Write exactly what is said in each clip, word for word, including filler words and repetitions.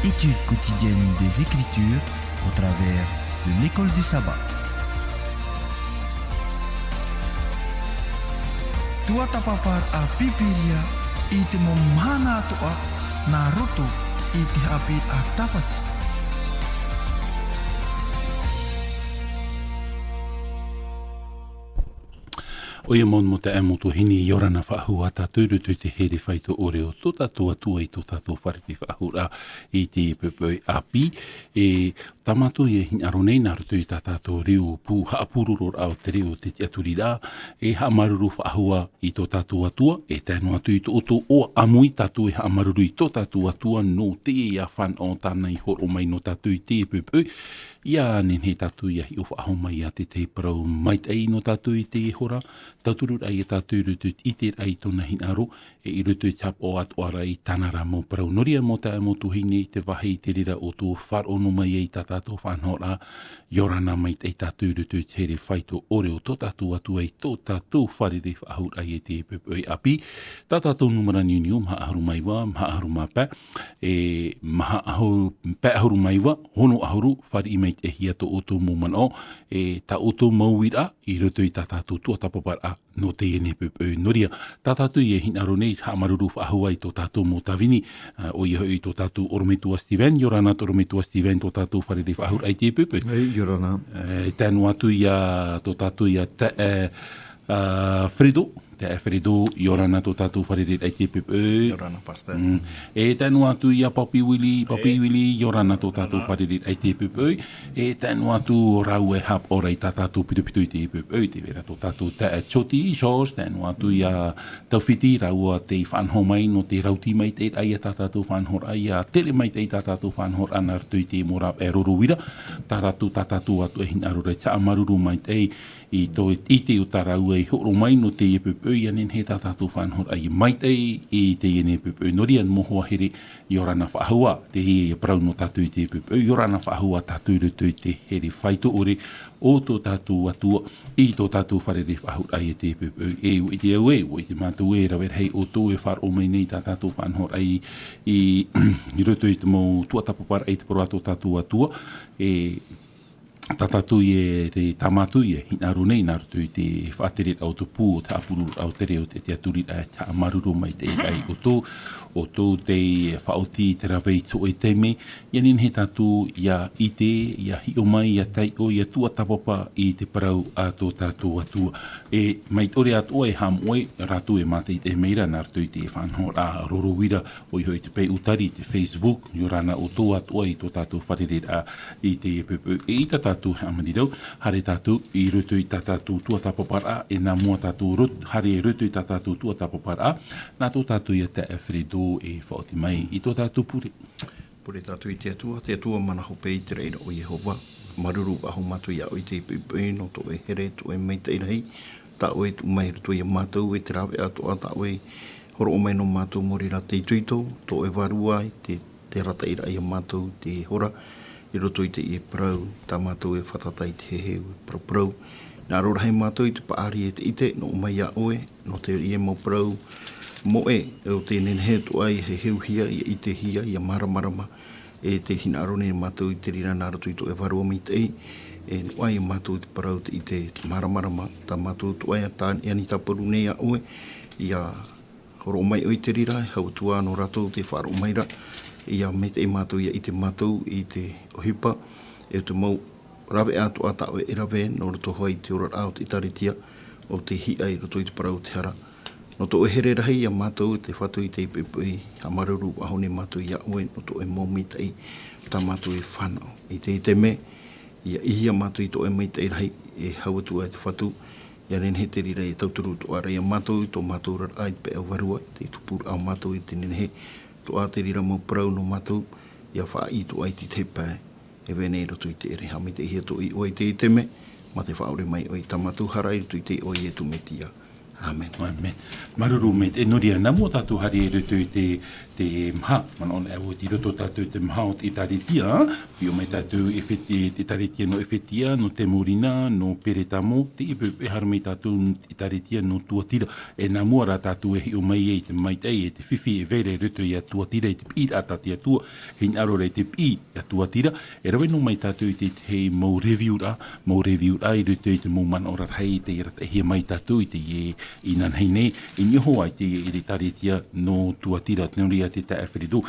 Étude quotidienne des Écritures au travers de l'école du sabbat. Tuatāpaparaʻa Pīpīria i te mau mahana atoʻa nā roto i te haʻapiʻiraʻa Tāpati. ʻOia mau nō te mau tuahine, ʻia ora na faʻahou ā tātou i roto i te here faito ʻore o tō tātou Atua i tō tātou fārerei faʻahou ra i te poʻipoʻi ʻāpī. E tā mātou e hinaʻaro nei nā roto i tā tātou reo pū haʻapūrororaʻa o te reo o te tiʻaturiraʻa, e haʻamāuruuru faʻahou ā i tō tātou Atua, e tae noa atu i tō ʻoutou ʻoaʻoa ʻāmui tātou e haʻamāuruuru i tō tātou Atua nō teie fānaʻo tāna i hōroʻa mai nō tātou i te poʻipoʻi. ʻIa nehenehe tātou ʻia hiʻo faʻahou mai i te tahi parau maitaʻi nō tātou i teie hora, tautururaʻa ia tātou i roto i te ʻiteraʻa i tōna hinaʻaro, e i roto i te haʻapaʻo atoʻa ra i tāna ra mau parau. Nō reira mau taeaʻe mau tuahine, i te vāhi i te reira ʻoutou e faʻaroʻo noa mai ai i tā tātou faʻanahoraʻa, ʻia ora na maitaʻi tātou i roto i te here faito ʻore o tō tātou Atua i tō tātou fārerei faʻahou ra i te poʻipoʻi ʻāpī. Tā tātou nūmera niuniu, maha ʻahuru mā iva, maha ʻahuru mā pae, e maha ʻahuru, pae ʻahuru mā iva, ono ʻahuru, fāriʻi maitaʻihia tō ʻoutou mau manaʻo, e tā ʻoutou mau uiraʻa i roto i tā tātou tuatāpaparaʻa nō teie nei poʻipoʻi. Nō reira, tā tātou e hinaʻaro nei, haʻamāuruuru faʻahou ā i tō tātou mau tāvini, ā, ʻoia hoʻi tō tātou ʻorometua Steven, ʻia ora na tō ʻorometua Steven, tō tātou fārerei faʻahou ra i te poʻipoʻi. Ei, ʻia ora na. E, tae noa atu ia tō tātou ia te, e, ā, Fredo, te, e, Fredo, ʻia ora na tō tātou fārerei ra i te poʻipoʻi. ʻIa ora na, Pastor. Mm. E tae noa atu ia Papi Willie, Papi Willie, ʻia ora na tō tātou fārerei ra i te poʻipoʻi. E tae noa atu ʻo rāua e haʻapaʻo ra i tā tātou pitopito i te poʻipoʻi, tē vai ra tō tātou taeaʻe Jyoti, George, tae noa atu ia Taufiti, rāua tei faʻanaho mai nō te rauti maitaʻiraʻa ia tā tātou faʻanahoraʻa, ʻia tere maitaʻi tā tātou faʻanahoraʻa nā roto i te mau rāveʻa e roro uira, tā rātou, tā tātou atoʻa e hinaʻaro ra, e haʻamāuruuru maitaʻi i tō, i te ʻite o tā rāua i hōroʻa mai nō teie poʻipoʻi, ʻia nehenehe tā tātou faʻanahoraʻa ʻia maitaʻi i teie nei poʻipoʻi. Nō reira, mau hoa here, ʻia ora na faʻahou ā, teie ia parau nō tātou i te poʻipoʻi, ʻia ora na faʻahou ā tātou i roto i te here faito ʻore o tō tātou Atua i tō tātou fārerei faʻahou ra i te poʻipoʻi. E, ʻua ʻite au ē, ʻua ʻite mātou ē, rave rahi ʻoutou e faʻaroʻo mai nei tā tātou faʻanahoraʻa i, i, i roto i te mau tuatāpaparaʻa i te parau a tō tātou Atua, e, tā tātou e, te, tā mātou e hinaʻaro nei nā roto i te faʻatereraʻa o te pū, o te haʻapūrororaʻa o te reo o te tiʻaturiraʻa, e haʻamāuruuru maitaʻi ra ia ʻoutou, ʻoutou tei faʻaoti i te rave i te hōʻē taime, ʻia nehenehe tātou ʻia ʻite, ʻia hiʻo mai, ʻia taiʻo, ʻia tuatāpapa i te parau a tō tātou Atua. E mai te ʻore atoʻa e haʻamoʻe, rātou e mātaʻitaʻi mai ra nā roto i te faʻanahoraʻa roro uira, ʻoia hoʻi te pae ʻūtari, te Facebook, ʻia ora na ʻoutou atoʻa i tō tātou fārereiraʻa i te poʻipoʻi. Eʻita tātou e hāmani ra, haere tātou i roto i tā tātou tuatāpaparaʻa, e nā mua tātou rot-, haere i roto i tā tātou tuatāpaparaʻa, nā tō tātou ia taeaʻe Fredo e faʻaoti mai i tō tātou pure. Pure tātou i te Atua, te Atua mana hope i te raʻi ra ʻo Iehova. Māuruuru faʻahou mātou ia ʻoe i te poʻipoʻi nō tō ʻoe here, tō ʻoe maitaʻi rahi, tā ʻoe e tuʻu mai i roto ia mātou, e te rāveʻa atoʻa tā ʻoe e hōroʻa mai nō mātou mai reira te itoito, tō ʻoe Vārua i te, te arataʻiraʻa ia mātou i teie hora, i roto i teie parau, tā mātou e fātata i te heheu, e paraparau. Hinaʻaro rahi mātou i te paʻari e te ʻite, nō ʻō mai ia ʻoe, nō teie mau parau moʻe, ʻo tē nehenehe atoʻa ʻia heheuhia, ʻia ʻitehia, ʻia māramarama, e tē hinaʻaro nei mātou i te reira nā roto i tō ʻoe Vārua maitaʻi, e noaʻa ia mātou te parau, te ʻite, te māramarama, tā mātou atoʻa e ani tāparu nei ia ʻoe, ʻia hōroʻa mai ʻoe i te reira, e hau atu ā nō rātou tē faʻaroʻo mai ra, ʻia maitaʻi mātou, ʻia ʻite mātou i te ʻohipa, e te mau rāveʻa atoʻa tā ʻoe e rave, nō roto hoʻi i te oraraʻa o te ʻĒtārētia, ʻo tē hiʻa i roto i te parau o te hara. Nō tō ʻoe here rahi ia mātou, te Fatu, i teie poʻipoʻi, haʻamāuruuru faʻahou nei mātou ia ʻoe, nō tō ʻoe mau maitaʻi, tā mātou e fānaʻo. I teie taime, ʻia ʻī ia mātou i tō ʻoe maitaʻi rahi, e hau atu ā te Fatu, ʻia nehenehe te reira e tauturu atoʻa ra ia mātou, i tō mātou oraraʻa i te pae o Vārua, i te tupuraʻa o mātou i te nehenehe, atoʻa te reira mau parau nō mātou, ʻia faʻaʻī atoʻa i te tahi pae, e vai nei i roto i te ʻere. Haʻamaitaʻihia atoʻa ʻoe i teie taime, mā te faʻaʻore mai ʻoe i tā mātou hara i roto i te iʻoa o Ietu Metia. Amen. Amen. Māuruuru maitaʻi. Nō reira, nā mua tātou haere i roto i te, te maha, manaʻo na e au i roto tātou i te maha o te ʻĒtārētia, ʻia hiʻo mai tātou e feti-, te ʻĒtārētia nō Efetia, nō Temurina, nō Peretamo, te ʻipe, e haere mai tātou i te ʻĒtārētia nō Tuatira. E nā mua rā tātou e hiʻo mai ai te maitaʻi, e te fifi e vai ra i roto ia Tuatira, i te piʻiraʻa tā te Atua, hinaʻaro ra i te piʻi ia Tuatira, e rave noa mai tātou i te, te mau review ra, mau review ra i roto i te mau manaʻo rarahi tei arataʻihia mai tātou i teie inanahi nei, i niʻa hoʻi i te ʻĒtārētia nō Tuatira, nō reira te taeaʻe Alfredo,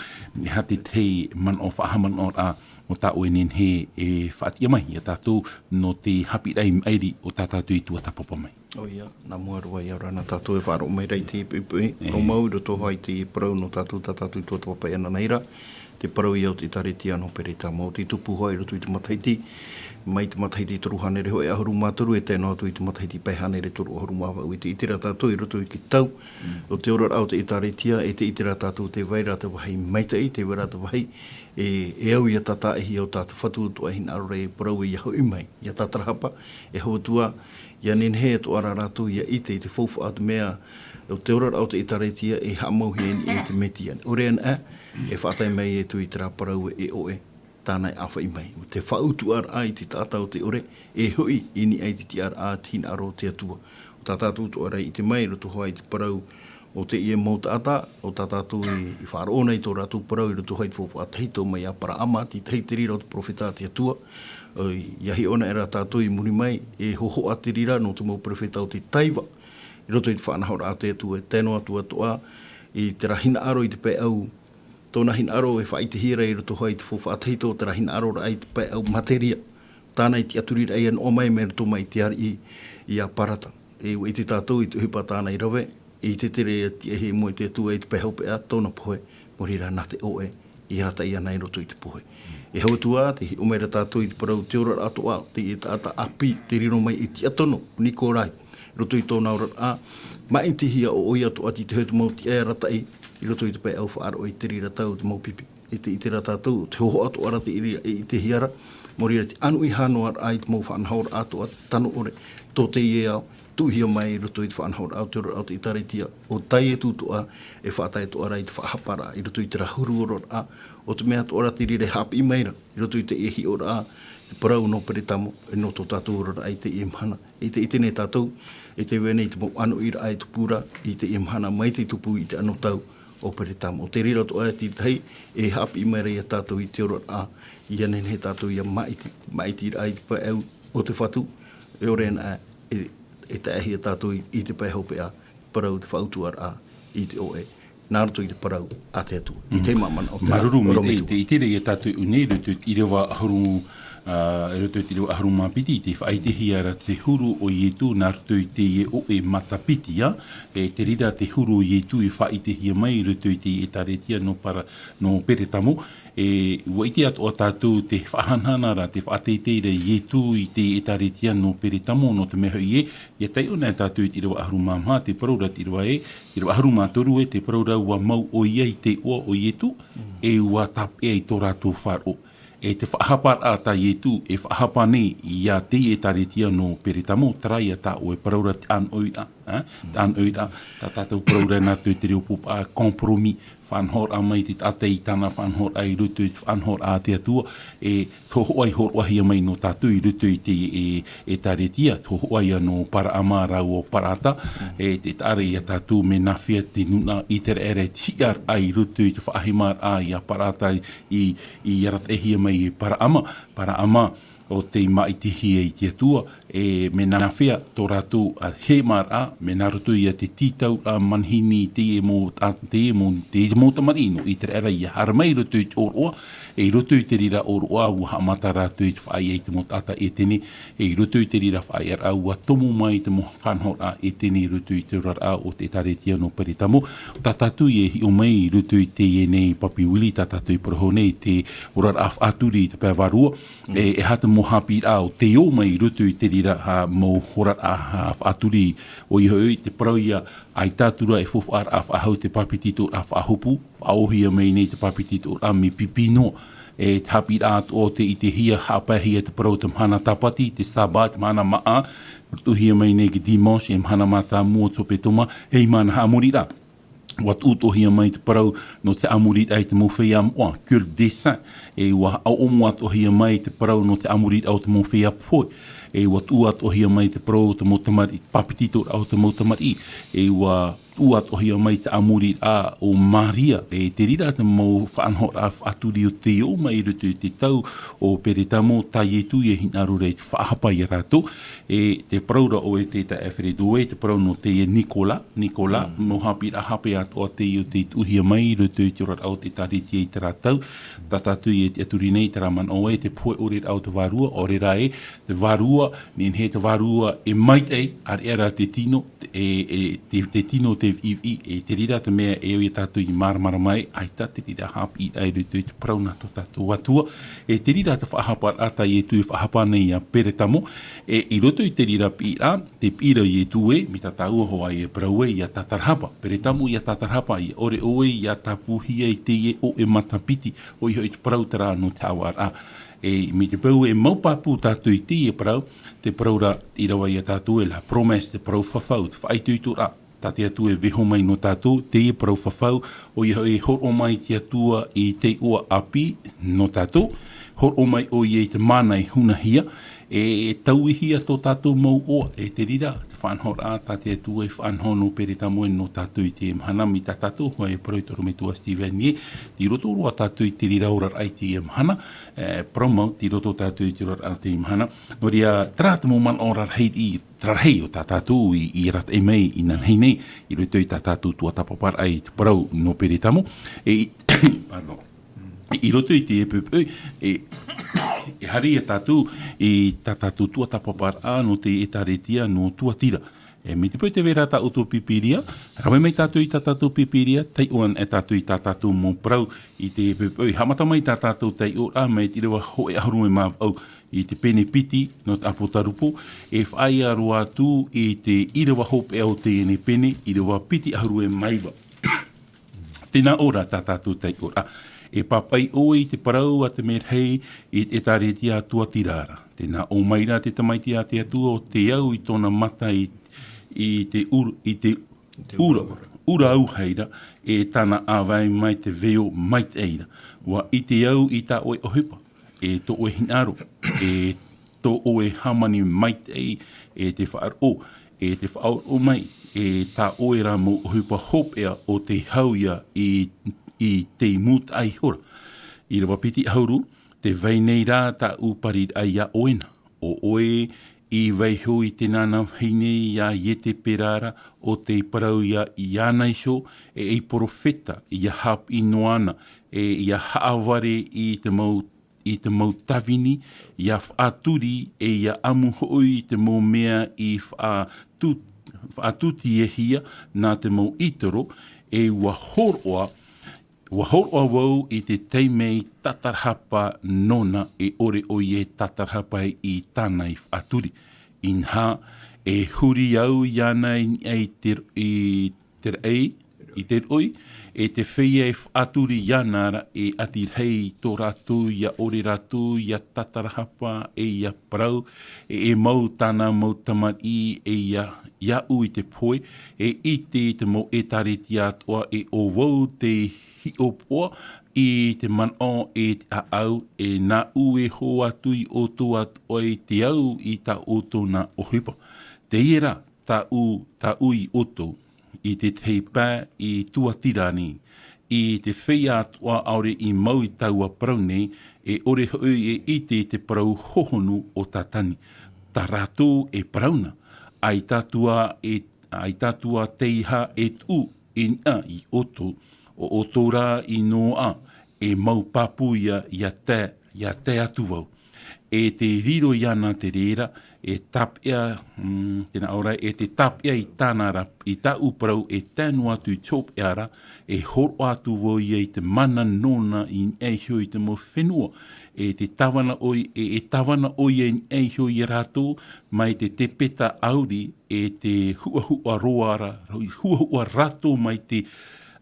e aha te tahi manaʻo, faʻahaʻamanaʻo ra, ʻo tā ʻoe e nehenehe e faʻatiʻa mai ia tātou nō te haʻapiʻiraʻa i maʻiri o tā tātou i tuatāpapa mai. ʻOia, nā mua roa ia ora na tātou e faʻaroʻo mai ra i te poʻipoʻi, ʻo mau i roto hoʻi i te parau nō tātou, tā tātou i tuatāpapa anaʻe ra, te parau ia o te ʻĒtārētia nō Peretamo, tei tupu hoʻi i roto i te matahiti, mai te matahiti toru hānere hoʻi ʻahuru mā toru e tae noa atu i te matahiti pae hānere toru ʻahuru mā vaʻu, e tē ʻite ra tātou i roto i te tau, ʻo te oraraʻa o te ʻĒtārētia, e tē ʻite ra tātou tē vai ra te vāhi maitaʻi, tē vai ra te vāhi, e, e au ia tātaʻihia ʻo tā te Fatu atoʻa e hinaʻaro ra e parau ia hoʻi mai, ia tātarahapa, e hau atu ā, ʻia nehenehe atoʻa ra rātou ʻia ʻite i te faufaʻa o te mea, ʻo te oraraʻa o te ʻĒtārētia e haʻamauhia i niʻa i te Metia. ʻOia anaʻe, e faʻatae mai Ietu i terā parau ē ʻoe, tāna e ʻāfaʻi mai. Te faʻautuʻaraʻa i te taʻata o te ʻore, e hoʻi i niʻa i te tiʻaraʻa, te hinaʻaro o te Atua. ʻO tā tātou atoʻa ra i ʻite mai, i roto hoʻi i te parau o teie mau taʻata, ʻo tā tātou i, i faʻaroʻo nei tō rātou parau i roto hoʻi i te faufaʻa tahito mai ia Aparaama, te tahi te reira o te perofeta a te Atua, ʻo, ʻia hiʻo anaʻe ra tātou i muri mai, e hōhoʻa te reira nō te mau perofeta o te taiva, i roto i te faʻanahoraʻa a te Atua, e tae noa atu atoʻa, i terā hinaʻaro i te pae ʻau, tōna hinaʻaro e faʻaʻitehia ra i roto hoʻi i te faufaʻa tahito, terā hinaʻaroraʻa i te pae ʻau materia. Tāna i tiʻaturiraʻa ʻia noʻa mai mai roto mai i te ariʻi ia Parata. E ʻua ʻite tātou i te ʻohipa tāna i rave, i te tere e tiʻa i mua i te Atua i te pae hopeʻa, tōna pohe, nō reira nā te ʻoʻe, i arataʻi ana i roto i te pohe. E hau atu ā, tē hiʻo mai ra tātou i te parau te oraraʻa atoʻa, teie taʻata ʻāpī, tei riro mai ei tiʻatono, Nikorai, i roto i tōna oraraʻa, maʻitihia ʻoia atoʻa i te hōʻē mau tiʻa e arataʻi, i roto i te pae ʻau faʻaroʻo i te reira tau te mau pipi. E tē ʻite ra tātou, te hōhoʻa atoʻa ra te reira e ʻitehia ra, nō reira te ʻānoʻihia noa ra i te mau faʻanahoraʻa atoʻa, tano ʻore, tō teie ao, tuʻuhia mai i roto i te faʻanahoraʻa o te oraraʻa o te ʻĒtārētia, ʻo tā Ietu atoʻa, e faʻatae atoʻa ra i te faʻahaparaʻa, i roto i terā huru oraraʻa, ʻo te mea atoʻa ra te reira e haʻapiʻi mai ra, i roto i teie hiʻoraʻa, te parau nō Peretamo, e nō tō tātou oraraʻa i teie mahana. E tē ʻite nei tātou, e tē vai nei te mau ʻānoʻiraʻa e tupu ra, i teie mahana mai te tupu i te anotau o Peretamo. ʻO te reira atoʻa te tahi, e haʻapiʻi mai ra ia tātou i te oraraʻa, ʻia nehenehe tātou ʻia maʻiti, maʻitiraʻa i te pae ʻau o te Fatu, e ʻore anaʻe, e, e taehia tātou i, i te pae hopeʻa, parau te faʻautuʻaraʻa i te ʻoʻe, nā roto i te parau a te Atua. Te tahi mau manaʻo, te Māuruuru maitaʻi, tē ʻite ra ia tātou i ʻō nei, i roto i te ʻīrava ʻahuru, ā, i roto i te ʻīrava ʻahuru mā piti, tē faʻaʻitehia ra te huru o Ietu nā roto i teie ʻoʻe matapiti, ā, e te reira te huru o Ietu i faʻaʻitehia mai i roto i te ʻĒtārētia nō Para-, nō Peretamo, e ʻua ʻite atoʻa tātou te faʻahanahanaraʻa, te faʻateitei ra Ietu i te ʻĒtārētia nō Peretamo, nō te mea hoʻi ē, ʻia taiʻo na tātou i te ʻīrava ʻahuru mā maha, te parau ra te ʻīrava ē, te ʻīrava ʻahuru mā toru ē, te parau ra ʻua mau ʻoia i te iʻoa o Ietu, e ʻua tāpeʻa i tō rātou faʻaroʻo. E te faʻahaparaʻa tā Ietu, e faʻahapa nei ia te ʻĒtārētia nō Peretamo, terā ia tā ʻoe parau ra te ʻānoʻiraʻa, ā, te ʻānoʻiraʻa, tā tātou parau ra nā roto i te reo pōpā, compromis, faʻanahoraʻa mai te taʻata i tāna faʻanahoraʻa i roto i te faʻanahoraʻa a te Atua, e te hōhoʻa i hōroʻahia mai nō tātou i roto i te, e, ʻĒtārētia, te hōhoʻa ia nō Paraama rāua Parata, e, te taʻa ra ia tātou mea nāfea te nūnaʻa ʻĪteraʻera i te hiʻaraʻa i roto i te faʻahemaraʻa ia Parata i, i arataʻihia mai e Paraama, Paraama, ʻo tei maʻitihia i te Atua, e mea nāfea tō rātou, ā, hemaraʻa, mea nā roto ia te tītauraʻa manihini i teie mau ta-, teie mau, teie mau tamariʻi nō ʻĪteraʻera ʻia haere mai i roto i te ʻōroʻa, e i roto i te reira ʻōroʻa, ʻua haʻamata rātou i te faʻaea i te mau taʻata ʻētene, e i roto i te reira faʻaearaʻa, ʻua tomo mai te mau faʻanahoraʻa ʻētene i roto i te oraraʻa o te ʻĒtārētia nō Peretamo. Tā tātou e hiʻo mai i roto i teie nei papi vili, tā tātou i parau nei te oraraʻa faʻaturi i te pae vārua, E, e aha te mau haʻapiʻiraʻa o tei ō mai i roto i te reira, ā, mau oraraʻa, ā, faʻaturi, ʻoia hoʻi, te parau ia, ʻaita atu ra e faufaʻaraʻa faʻahou te papetitoraʻa faʻahopu, faʻaōhia mai nei te papetitoraʻa mea pipi noa. E te haʻapiʻiraʻa atoʻa o tei ʻitehia, haʻapaehia te parau te mahana tāpati, te Sābati, te mahana māʻa, Tuʻuhia mai nei i te dimanche, e mahana mātāmua o te hepetoma, e i mahana haʻamoriraʻa. ʻUa tuʻutuʻuhia mai te parau nō te haʻamoriraʻa i te mau feiā moʻa, cure des seins, e ʻua haʻaʻomo atoʻahia mai te parau nō te haʻamoriraʻa o te mau feiā pohe, e ʻua tuʻu atoʻahia mai te parau o te mau tamariʻi, pāpetitoraʻa o te mau tamariʻi, e ʻua tuʻu atoʻahia mai te haʻamoriraʻa o Maria, e te reira te mau faʻanahoraʻa faʻaturi o te ʻō mai i roto i te tau o Peretamo, tā Ietu e hinaʻaro ra i te faʻahapa ia rātou, e te parau ra ʻoe te tā Alfredo, e te parau nō teie Nicolas, Nicolas, mau haʻapiʻiraʻa hape atoʻa teie o tei tuʻuhia mai i roto i te oraraʻa o te ʻĒtārētia i terā tau, tā tātou e tiʻaturi nei i terā manaʻo ē, te pohe ʻore ra o te vārua, ʻaore rā ē, te vārua, nehenehe te vārua e maitaʻi, ʻāreʻa rā te tino, e, e, te, te tino te viʻiviʻi, e te reira te mea e au ia tātou i māramarama ai, ʻaita te reira haʻapiʻiraʻa i roto i te parau nā tō tātou Atua, e te reira te faʻahaparaʻa tā Ietu e faʻahapa nei ia Peretamo, e i roto i te reira piʻiraʻa, te piʻiraʻa o Ietu ē, mai tā tāua hoʻi e parau ē, ia tātarahapa, Peretamo ia tātarahapa, ia ʻore ʻoe ia tāpūhia i teie ʻoʻe matapiti, ʻoia hoʻi te parau terā nō te haʻavāraʻa. E, mai te peu e mau pāpū tātou i teie parau, te parau ra, ʻīrava ia tātou ē, la promesse, te parau fafau, te faʻaitoitoraʻa, tā te Atua e vaiiho mai nō tātou, teie parau fafau, ʻoia hoʻi e hōroʻa mai te Atua i te iʻoa ʻāpī nō tātou, hōroʻa mai ʻoia i te mana i hunahia, e tauihia tō tātou mau iʻoa, e te reira, te faʻanahoraʻa, tā te Atua e faʻanaho nō Peretamo e nō tātou i teie mahana, mai tā tātou hoʻi e parau i te ʻorometua Steven ē, tei roto roa tātou i te reira oraraʻa i teie mahana, e, parau mau, tei roto tātou i te oraraʻa i teie mahana. Nō reira, terā te mau manaʻo rarahi, rarahi o tā tātou i, i arataʻi mai, inanahi nei, i roto i tā tātou tuatāpaparaʻa i te parau nō Peretamo, e, pardon. I roto i te poʻipoʻi, e, e haere ia tātou, i tā tātou tuatāpaparaʻa nō te ʻĒtārētia nō Tuatira. E, mai te peu tē vai ra tā ʻoutou Pīpīria, rave mai tātou i tā tātou Pīpīria, taiʻo anaʻe tātou i tā tātou mau parau i te poʻipoʻi. Haʻamata mai tā tātou taiʻoraʻa mai te ʻīrava hōʻē ʻahuru e mā vaʻu i te pene piti nō te ʻApotarupo, e faʻaea roa atu i te ʻīrava hopeʻa o teie nei pene, ʻīrava piti ʻahuru e mā iva. Tē nā ʻō ra tā tātou taiʻoraʻa. E pāpaʻi ʻoe i te parau a te merahi i te ʻĒtārētia a Tuatira ra. Tē nā ʻō mai ra te Tamaiti a te Atua, ʻo tē au i tōna mata i, i te ur-, i te ura, ura auahi ra, e tāna ʻāvae mai te veo maitaʻi ra. ʻUa ʻite au i tā ʻoe ʻohipa, e tō ʻoe hinaʻaro, e tō ʻoe hāmani maitaʻi, e te faʻaroʻo, e te faʻaroʻo mai, e tā ʻoe ra mau ʻohipa hopeʻa ʻo tē hau ia i, i te mūtaʻa iho ra. ʻĪrava piti ʻahuru, tē vai nei rā tāʻu pariraʻa ia ʻoe na. ʻO ʻoe i vaiiho i te nana vahine ia Ietepera ra, ʻo tē parau ia iāna iho, e ei perofeta, ʻia haʻapiʻi noa na, e ʻia haʻavare i te mau, i te mau tāvini, ʻia faʻaturi, e ʻia ʻamu hoʻi i te mau mea i faʻatū-, faʻatūtiehia nā te mau ʻītoro, e ʻua hōroʻa, ʻua hōroʻa vau i te taime i tātarahapa nōna, e ʻore ʻoia e tātarahapa i tāna i faʻaturi. Inaha, e huri au iāna i niʻa i te, i te raʻi, i te roʻi, e te feiā e faʻaturi iāna ra, e ʻati rahi tō rātou ʻia ʻore rātou ʻia tātarahapa, e ʻia parau, e, e mau tāna mau tamariʻi, e ʻia, ʻia ʻū i te pohe, e ʻite i te mau ʻĒtārētia atoʻa, e ʻo vau tei hiʻopoʻa i te manaʻo e te ʻāʻau, e nāʻu e hō atu ia ʻoutou atoʻa i te au i tā ʻoutou nā ʻohipa. Teie rā, tāʻu, tāʻu ia ʻoutou, i te tahi pae i Tuatira nei, i te feiā atoʻa ʻaore i mau i taua parau nei, e ʻore hoʻi e ʻite i te parau hohonu o Tātani. Tā rātou e parau na, ʻaita atu ā e, ʻaita atu ā teiaha e tuʻu i niʻa ia ʻoutou, ʻo ʻoutou rā i noaʻa, e mau pāpū ia, ʻia tae, ʻia tae atu vau. E tē riro iāna te reira, e tāpeʻa, mm, tē nā ʻō ra, e tē tāpeʻa i tāna ra, i tāʻu parau e tae noa atu i te hopeʻa ra, e hōroʻa atu vau ia i te mana nōna i niʻa iho i te mau fenua, e tē tāvana ʻoia, e, e tāvana ʻoia i niʻa iho ia rātou, mai te tepeta ʻauri, e tē huʻahuʻa roa ra, huʻahuʻa rātou mai te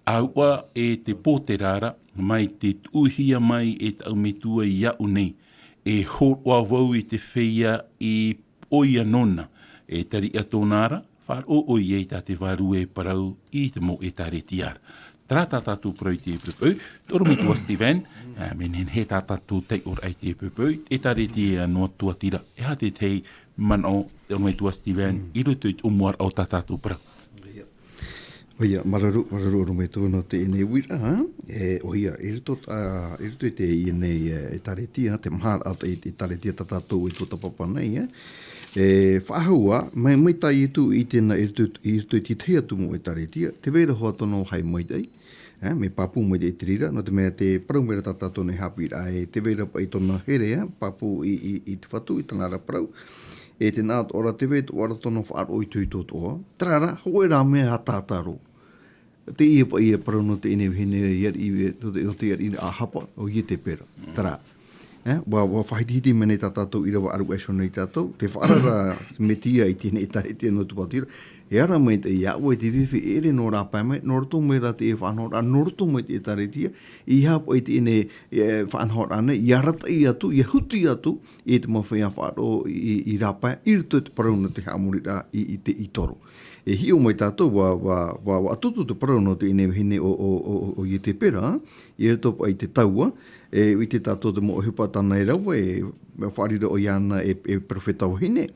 ʻāuʻa e te pōtera ra, mai te tuʻuhia mai e tāʻu Metua iāʻu nei. E hōroʻa vau i te feiā i poʻia nōna, E tariʻa tōna ra, faʻaroʻo ʻoia i tā te Vārua e parau i te mau ʻētāretia ra. Terā tā tātou parau i teie poʻipoʻi, te ʻorometua Steven, ā, mea nehenehe tā tātou taiʻoraʻa i teie poʻipoʻi, ʻētāretia nō Tuatira. E aha te tahi manaʻo, te ʻorometua Steven, i roto i te ʻōmuaraʻa o tā tātou parau? ʻOia, māuruuru, māuruuru ʻorometua nō teie nei uiraʻa, ā? E, ʻoia, i roto, ā, i roto i teie nei, e, ʻētāretia, te maharaʻa o te ʻētāretia tā tātou e tuatāpapa nei, ā? E, faʻahou ā, mai, mai tā Ietu i ʻite na i roto, i roto i te tahi atu mau ʻētāretia, tē vai ra hoʻi tōna vāhi maitaʻi, ā, mea pāpū maitaʻi te reira, nō te mea tē parau mai ra tā tātou nei haʻapiʻiraʻa, e tē vai ra paʻi tōna here, ā, pāpū i, i, i te Fatu, i tāna ra parau, e tē nā atoʻa ra tē vai atoʻa ra tōna faʻaroʻo itoito atoʻa, terā rā, hōʻē rā mea ʻātātaro. Teie paʻi e parau nō teie nei vahine i ariʻi, nō te, nō te ariʻi ʻāhapa, ʻo Ietepera. Terā. E, ʻua, ʻua faʻahitihiti mai nei tā tātou ʻīrava ʻāruʻe iho nei tātou, tē faʻaara ra te Mesia i teie nei ʻētāretia nō Tuatira, e ara mai te, ʻia ʻoe te fifi ʻere nō rāpae mai, nō roto mai rā teie faʻanahoraʻa, nō roto mai te ʻētāretia, ʻeiaha paʻi teie nei, e, faʻanahoraʻa nei, ʻia arataʻi atu, ʻia huti atu, i te mau feiā faʻaroʻo i, i, i rāpae, i roto i te parau nō te haʻamoriraʻa i, i te, i Toro. E hiʻo mai tātou, ʻua, ʻua, ʻua, ʻua ʻatuʻatu te parau nō teie nei vahine ʻo, ʻo, ʻo, ʻo Ietepera, i roto paʻi i te taua, e, ʻua ʻite tātou te mau ʻohipa tāna e rave, e, faʻariro ʻoia na e, e perofeta vahine,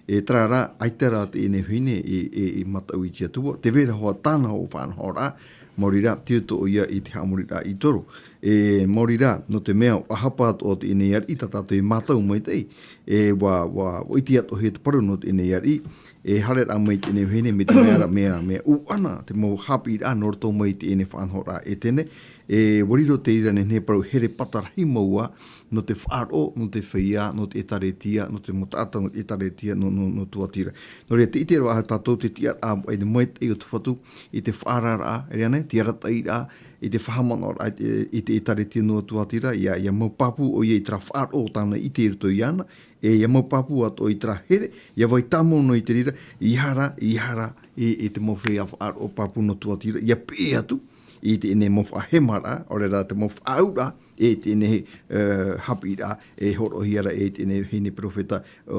e, terā rā, ʻaita rā teie nei vahine i, i, i mataʻu i te Atua, tē vai ra hoʻi tāna hōʻē faʻanahoraʻa, maori rā, tei roto ʻoia i te haʻamoriraʻa i Toro. E, maori rā, nō te mea, ʻāhapa atoʻa teie nei ariʻi tā tātou e mātau maitaʻi, e, ʻua, ʻua, ʻua ʻite atoʻahia te parau nō teie nei ariʻi, e haereraʻa mai teie nei vahine, mai te mea ra, mea, mea ʻuʻana, te mau haʻapiʻiraʻa nō roto mai teie nei faʻanahoraʻa Etene, e, ʻua riro te reira nehenehe parau here pata rahi mau ā, nō te faʻaroʻo, nō te feiā, nō te ʻētāretia, nō te mau taʻata, nō te ʻētāretia, nō, nō, nō Tuatira. Nō reira, tē ʻite ra tātou te tiʻaraʻa, e, maitaʻi o te Fatu, i te faʻaararaʻa, e rave ānei, te arataʻiraʻa, i te faʻahaʻamanaʻoraʻa, i te, i te ʻētāretia nō Tuatira, ʻia, ʻia mau pāpū ʻoia i terā faʻaroʻo tāna i ʻite i roto iāna, e ʻia mau pāpū atoʻa i terā here, ʻia vai tāmau noa i te reira, ʻeiaha rā, ʻeiaha rā, i, i te mau feiā faʻaroʻo pāpū nō Tuatira, ʻia piʻi atu, i teie nei mau faʻahemaraʻa, ʻaore rā te mau faʻaauraʻa, e teie nei, e, haʻapiʻiraʻa, e hōroʻahia ra e teie nei vahine perofeta, ʻo,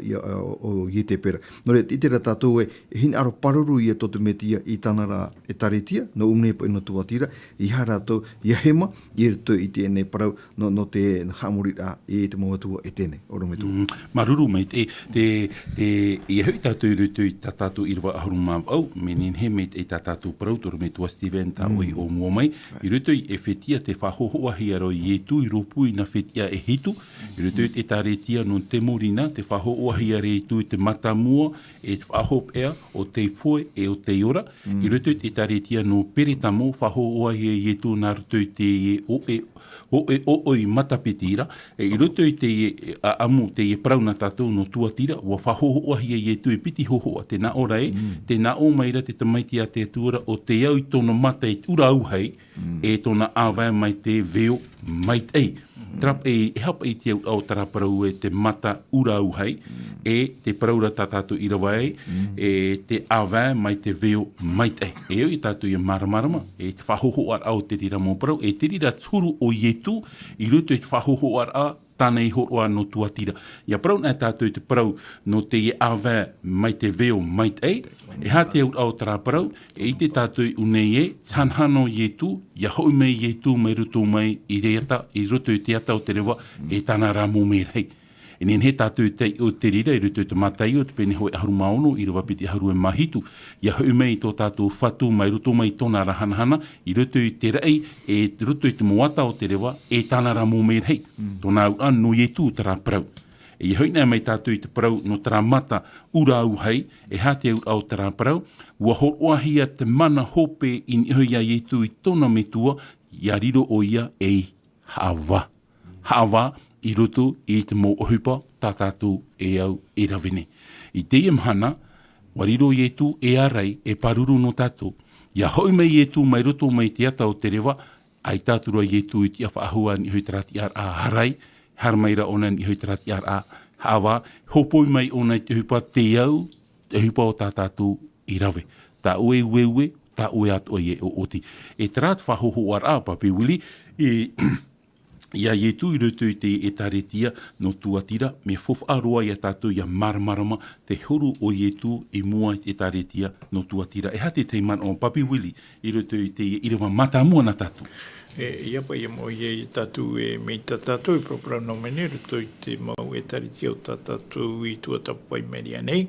ʻo, ʻo, ʻo Ietepera. Nō reira, tē ʻite ra tātou ē, e hinaʻaro pāruru ïa tō te Mesia i tāna ra ʻētāretia, nō ʻō nei paʻi nō Tuatira, ʻeiaha rātou, ʻia hema, i roto i teie nei parau, nō, nō te haʻamoriraʻa i te mau atua Etene, ʻorometua. Mm, māuruuru maitaʻi, te, te, ʻia hoʻi tātou i roto i tā tātou ʻīrava ʻahuru mā vaʻu, mea nehenehe maitaʻi tā tātou parau, te ʻorometua Steven, tā ʻoe i ʻōmua mai, i roto i ʻEfetia, tē faʻahōhoʻahia ra ʻo Ietu i rōpū i nā fetiʻa e hitu, i roto i te ʻētāretia nō Temorina, tē faʻahōhoʻahia ra Ietu i te matamua, e te faʻahopeʻa, ʻo tei pohe, e ʻo tei ora, i roto i te ʻētāretia nō Peretamo, faʻahōhoʻahia Ietu nā roto i te ʻoʻe, ʻoʻe, ʻoʻoi matapiti ra, e i roto i te, ʻaʻamu, teie parau nā tātou nō Tuatira, ʻua faʻahōhoʻahia Ietu e piti hōhoʻa, tē nā ʻō ra ē, tē nā ʻō mai ra te Tamaiti a te Atua ra, ʻo tei au i tōna mata i te ʻura auahi, e tōna ʻāvae mai te veo maitaʻi. Terā paʻi, e aha paʻi te auraʻa o terā parau ē te mata ʻura auahi, e te parau ra tā tātou ʻīrava ē, e te ʻāvae mai te veo maitaʻi. E ʻoia tātou ʻia māramarama, e te faʻahōhoʻaraʻa o te reira mau parau, e te reira te huru o Ietu, i roto i te faʻahōhoʻaraʻa, tāna i hōroʻa nō Tuatira. ʻIa parau anaʻe tātou i te parau nō teie ʻāvae mai te veo maitaʻi, e aha te auraʻa o terā parau, e ʻite tātou i ʻō nei ē, te hanahana o Ietu, ʻia hoʻi mai Ietu mai roto mai i te ata, i roto i te ata o te reva, e tāna ra mau merahi. E nehenehe tātou i taiʻo i te reira, i roto i te Mataio, te pene hōʻē ʻahuru mā ono, ʻīrava piti ʻahuru e mā hitu, ʻia hoʻi mai tō tātou Fatu mai roto mai i tōna ra hanahana, i roto i te raʻi, e roto i te mau ata o te reva, e tāna ra mau merahi, tōna auraʻa nō Ietu terā parau. E ʻia hoʻi anaʻe mai tātou i te parau nō terā mata ʻura auahi, e aha te auraʻa o terā parau, ʻua hōroʻahia te mana hope i niʻa iho ia Ietu i tōna Metua, ʻia riro ʻoia ei haʻavā. Haʻavā i roto i te mau ʻohipa tā tātou e au e rave nei. I teie mahana, ʻua riro Ietu e ārai, e pāruru nō tātou. ʻIa hoʻi mai Ietu mai roto mai te ata o te reva, ʻaita atu ra Ietu i tiʻa faʻahou i niʻa iho i terā tiʻaraʻa ārai, haere mai ra ʻōna i niʻa iho i terā tiʻaraʻa haʻavā, hōpoi mai ʻōna i te ʻohipa tē au, te ʻohipa o tā tātou i rave. Tā ʻoe ueue, tā ʻoe atoʻa e ʻoʻoti. E terā te faʻahōhoʻaraʻa, Papi Willie, i, ia Ietu i roto i te ʻĒtārētia nō Tuatira, mea faufaʻa roa ia tātou ia māramarama te huru o Ietu i mua i te ʻĒtārētia nō Tuatira. E aha te tahi manaʻo, Papi Willie, i roto i te ʻīrava mātāmua nā tātou? E, ʻia paʻi, ʻia moʻe ia tātou, e, mai tā tātou e paraparau noa mai nei, i roto i te mau ʻĒtārētia o tā tātou i tuatāpapa i Meria nei,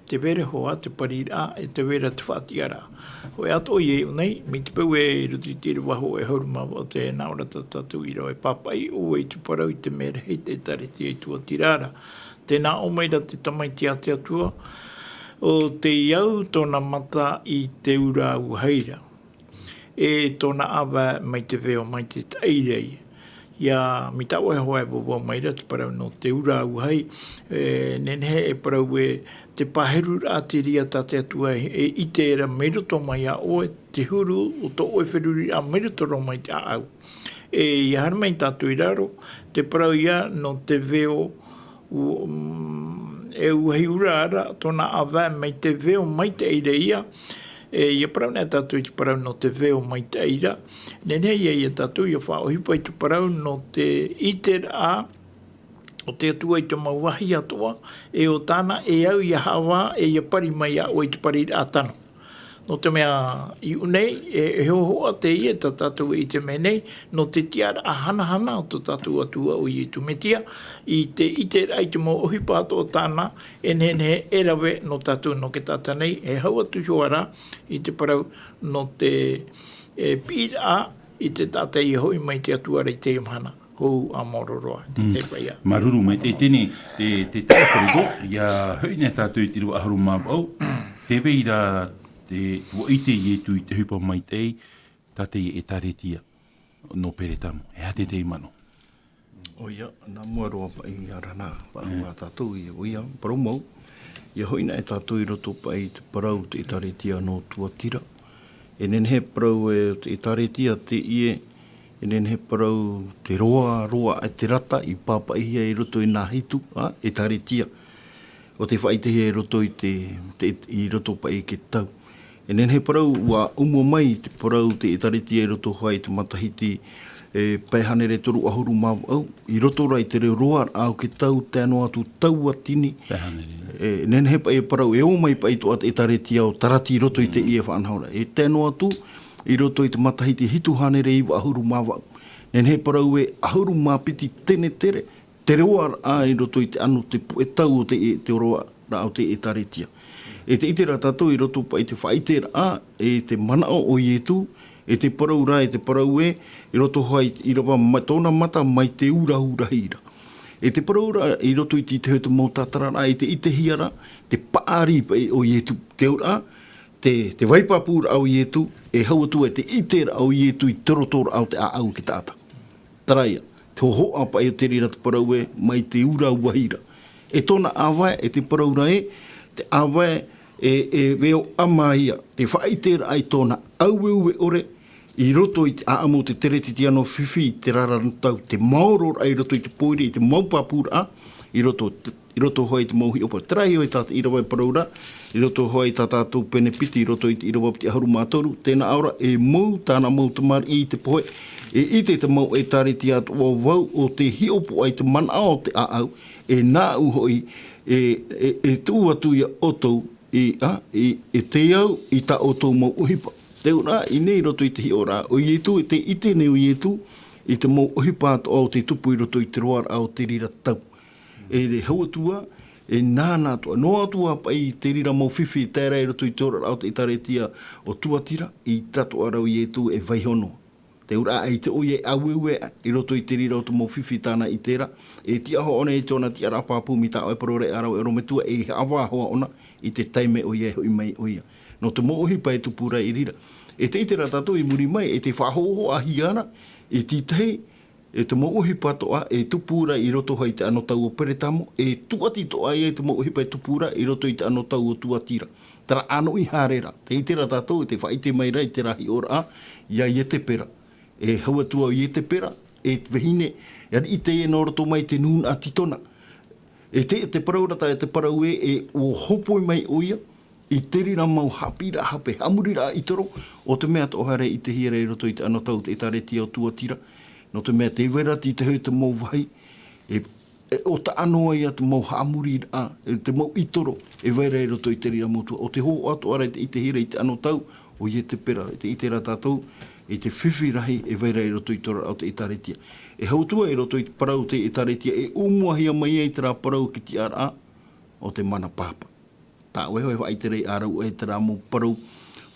tē vai ra hoʻi te pariraʻa, e tē vai ra te faʻatiʻaraʻa. Hōʻē atoʻa i ʻō nei, mai te peu ē, i roto i te ʻīrava hōʻē ʻahuru mā vaʻu, tē nā ʻō ra tā tātou ʻīrava, e pāpaʻi ʻoe i te parau i te merahi i te ʻĒtārētia i Tuatira ra. Tē nā ʻō mai ra te Tamaiti a te Atua, ʻo tei au tōna mata i te ura auahi ra, e tōna ʻāvae mai te veo maitaʻi ra ia. Ia, mai taua e hoa e vauvau mai ra te parau nō te ura auahi, e, nehenehe e parau ē, te pāheruraʻa terā tā te Atua e, e ʻite ra mai roto mai iā ʻoe, te huru o tō ʻoe feruriraʻa mai roto roa mai te ʻāʻau. E, ia haere mai tātou i raro, te parau ia nō te veo, u-, mm, e auahi ura ra, tōna ʻāvae mai te veo maitaʻi ra ia. E, ia parau nei tātou i te parau nō te veo maitaʻi ra. Nehenehe ia, ia tātou ia faʻaʻohipa i te parau nō te ʻiteraʻa o te Atua i te mau vāhi atoʻa, e ʻo tāna e au ia haʻavā, e ia pari mai iā ʻoe i te pariraʻa tano. Nō te mea, i ʻō nei, e, e hōhoʻa teie tā tātou e ʻite mai nei, nō te tiʻaraʻa hanahana o tō tātou Atua ʻo Ietu Metia, i te ʻiteraʻa i te mau ʻohipa atoʻa tāna, e nehenehe e rave nō tātou nō te taʻata nei, e hau atu hoʻi ra i te parau nō te, e, piʻiraʻa i te taʻata ia hoʻi mai te Atua ra i teie mahana. Hou ā maoro roa, te Mm. te paia. Māuruuru maitaʻi i teie, te, te taʻata whare ia hoʻi nei tātou i te ʻīrava ʻahuru mā vaʻu, tē vai ra te, ʻua ʻite Ietu i te ʻohipa maitaʻi, tā te ʻĒtārētia nō Peretamo. E aha te tahi manaʻo? ʻOia, nā mua roa paʻi ia ra nā, paʻi Mm. ā tātou i, ʻoia, parau mau. Ia hoʻi nei tātou i roto paʻi i te parau te ʻĒtārētia nō Tuatira. E nehenehe parau e te ʻĒtārētia teie, e nehenehe parau te roa, roa e te rata i pāpaʻihia i roto i nā hitu, ā, ʻĒtārētia. ʻO tē faʻaʻitehia i roto i te, te, i roto paʻi i te tau. E nehenehe parau, ʻua ʻumu mai te parau te ʻĒtārētia i roto hoʻi i te matahiti, e, pae hānere toru ʻahuru mā vaʻu, i roto rā i te reo roa, ā, o te tau, tae noa atu tauatini. Pae hānere. E, nehenehe paʻi e parau, e ō mai paʻi atoʻa te ʻĒtārētia ʻo Tarati i roto i te Mm. ie faʻanahoraʻa. E tae noa atu, i roto i te matahiti hitu hānere iva ʻahuru mā vaʻu. Nehenehe parau e ʻahuru mā piti tenetere, te roaraʻa i roto i te ano te puʻe tau o te, te roaraʻa o te ʻĒtārētia. E te ʻite ra tātou i roto paʻi te faʻaʻiteraʻa, e te manaʻo o Ietu, e te parau ra, e te parau ē, i roto hoʻi i ʻīrava ma-, tōna mata mai te ura auahi ra. E te parau ra, i roto i te, te, te mau tātararaʻa, i te ʻitehia ra, te paʻari paʻi o Ietu. Te auraʻa, te, te vai pāpūraʻa o Ietu, e hau atu e te ʻiteraʻa o Ietu i te rotoraʻa o te ʻāʻau i te taʻata. Terā ia, te hōhoʻa paʻi o te reira te parau ē, mai te ura auahi ra. E tōna ʻāvae, e te parau ra ē, te ʻāvae e, e veo ʻama ia, te faʻaʻiteraʻa i tōna aueue ʻore, i roto i te ʻāʻamu o te Teretitiano fifi i te raranu tau, te maororaʻa i roto i te pōiri, i te mau pāpūraʻa, i roto, i roto hoʻi i te mau hiʻopoʻa. Terā hoʻi tā te ʻīrava e parau ra, i roto hoʻi tā tātou pene piti, i roto i te ʻīrava piti ʻahuru mā toru, tē nā ʻō ra, e mau tāna mau tamariʻi i te pohe, e ʻite te mau ʻĒtārētia atoʻa vau ʻo tē hiʻopoʻa i te manaʻo o te ʻāʻau, e nāʻu hoʻi, e, e, e tuʻu atu ia ʻoutou, i, a, i, e te au i tā ʻoutou mau ʻohipa. Te auraʻa, i ʻō nei i roto i te hiʻoraʻa o Ietu, e te ʻite nei o Ietu, i te mau ʻohipa atoʻa o tē tupu i roto i te roaraʻa o te reira tau. E te hau atu ā, e nāna atoʻa, noa atu ā paʻi te reira mau fifi e tae ra i roto i te oraraʻa o te ʻĒtārētia o Tuatira, i tātoʻa ra o Ietu e vaiiho noa. Te auraʻa ʻaita ʻoia e aueue i roto i te reira o te mau fifi tāna i terā, e tiʻa hoʻi ʻōna i tōna tiʻaraʻa pāpū mai tā ʻoe parau ra e ʻāraʻa e ʻorometua, e haʻavā hoʻi ʻōna i te taime ʻoia e hoʻi mai ʻoia. Nō te mau ʻohipa e tupu ra i reira. E te ʻite ra tātou i muri mai, e te faʻahōhoʻahia ra, e te tahi, e te mau ʻohipa atoʻa e tupu ra i roto hoʻi i te anotau o Peretamo, e tūʻati atoʻa ia i te mau ʻohipa e tupu ra i roto i te anotau o Tuatira. Terā ʻānoʻi haere ra. Te ʻite ra tātou, e te faʻaʻite mai ra i terā hiʻoraʻa, ia Ietepera. E hau atu ā Ietepera, e te vahine, e ariʻi teie nō roto mai te nūnaʻa Titona. E te, te parau ra tā, e te parau ē, e ʻua hōpoi mai ʻoia, i te reira mau haʻapiʻiraʻa hape, haʻamoriraʻa i toro, ʻo te mea atoʻa haere i te hiʻoraʻa i roto i te anotau o te ʻĒtārētia o Tuatira, Nō te mea, tē vai ra te tahi te mau vāhi, e, e ʻo taʻa noa ia te mau haʻamoriraʻa, e te mau ʻitoro, e vai ra i roto i te reira mau tuhaʻa. ʻO te hōhoʻa atoʻa ra i te, i te hira i te anotau o Ietepera, i te, i terā tātou, i te fifi rahi e vai ra i roto i te oraraʻa o te ʻĒtārētia. E hau atu ā i roto i te parau o te ʻĒtārētia, e ʻōmuahia mai ai terā parau ki te tiʻaraʻa o te mana pāpā. Tā ʻoe hoʻi e faʻaʻite ra ā rāua e terā mau parau,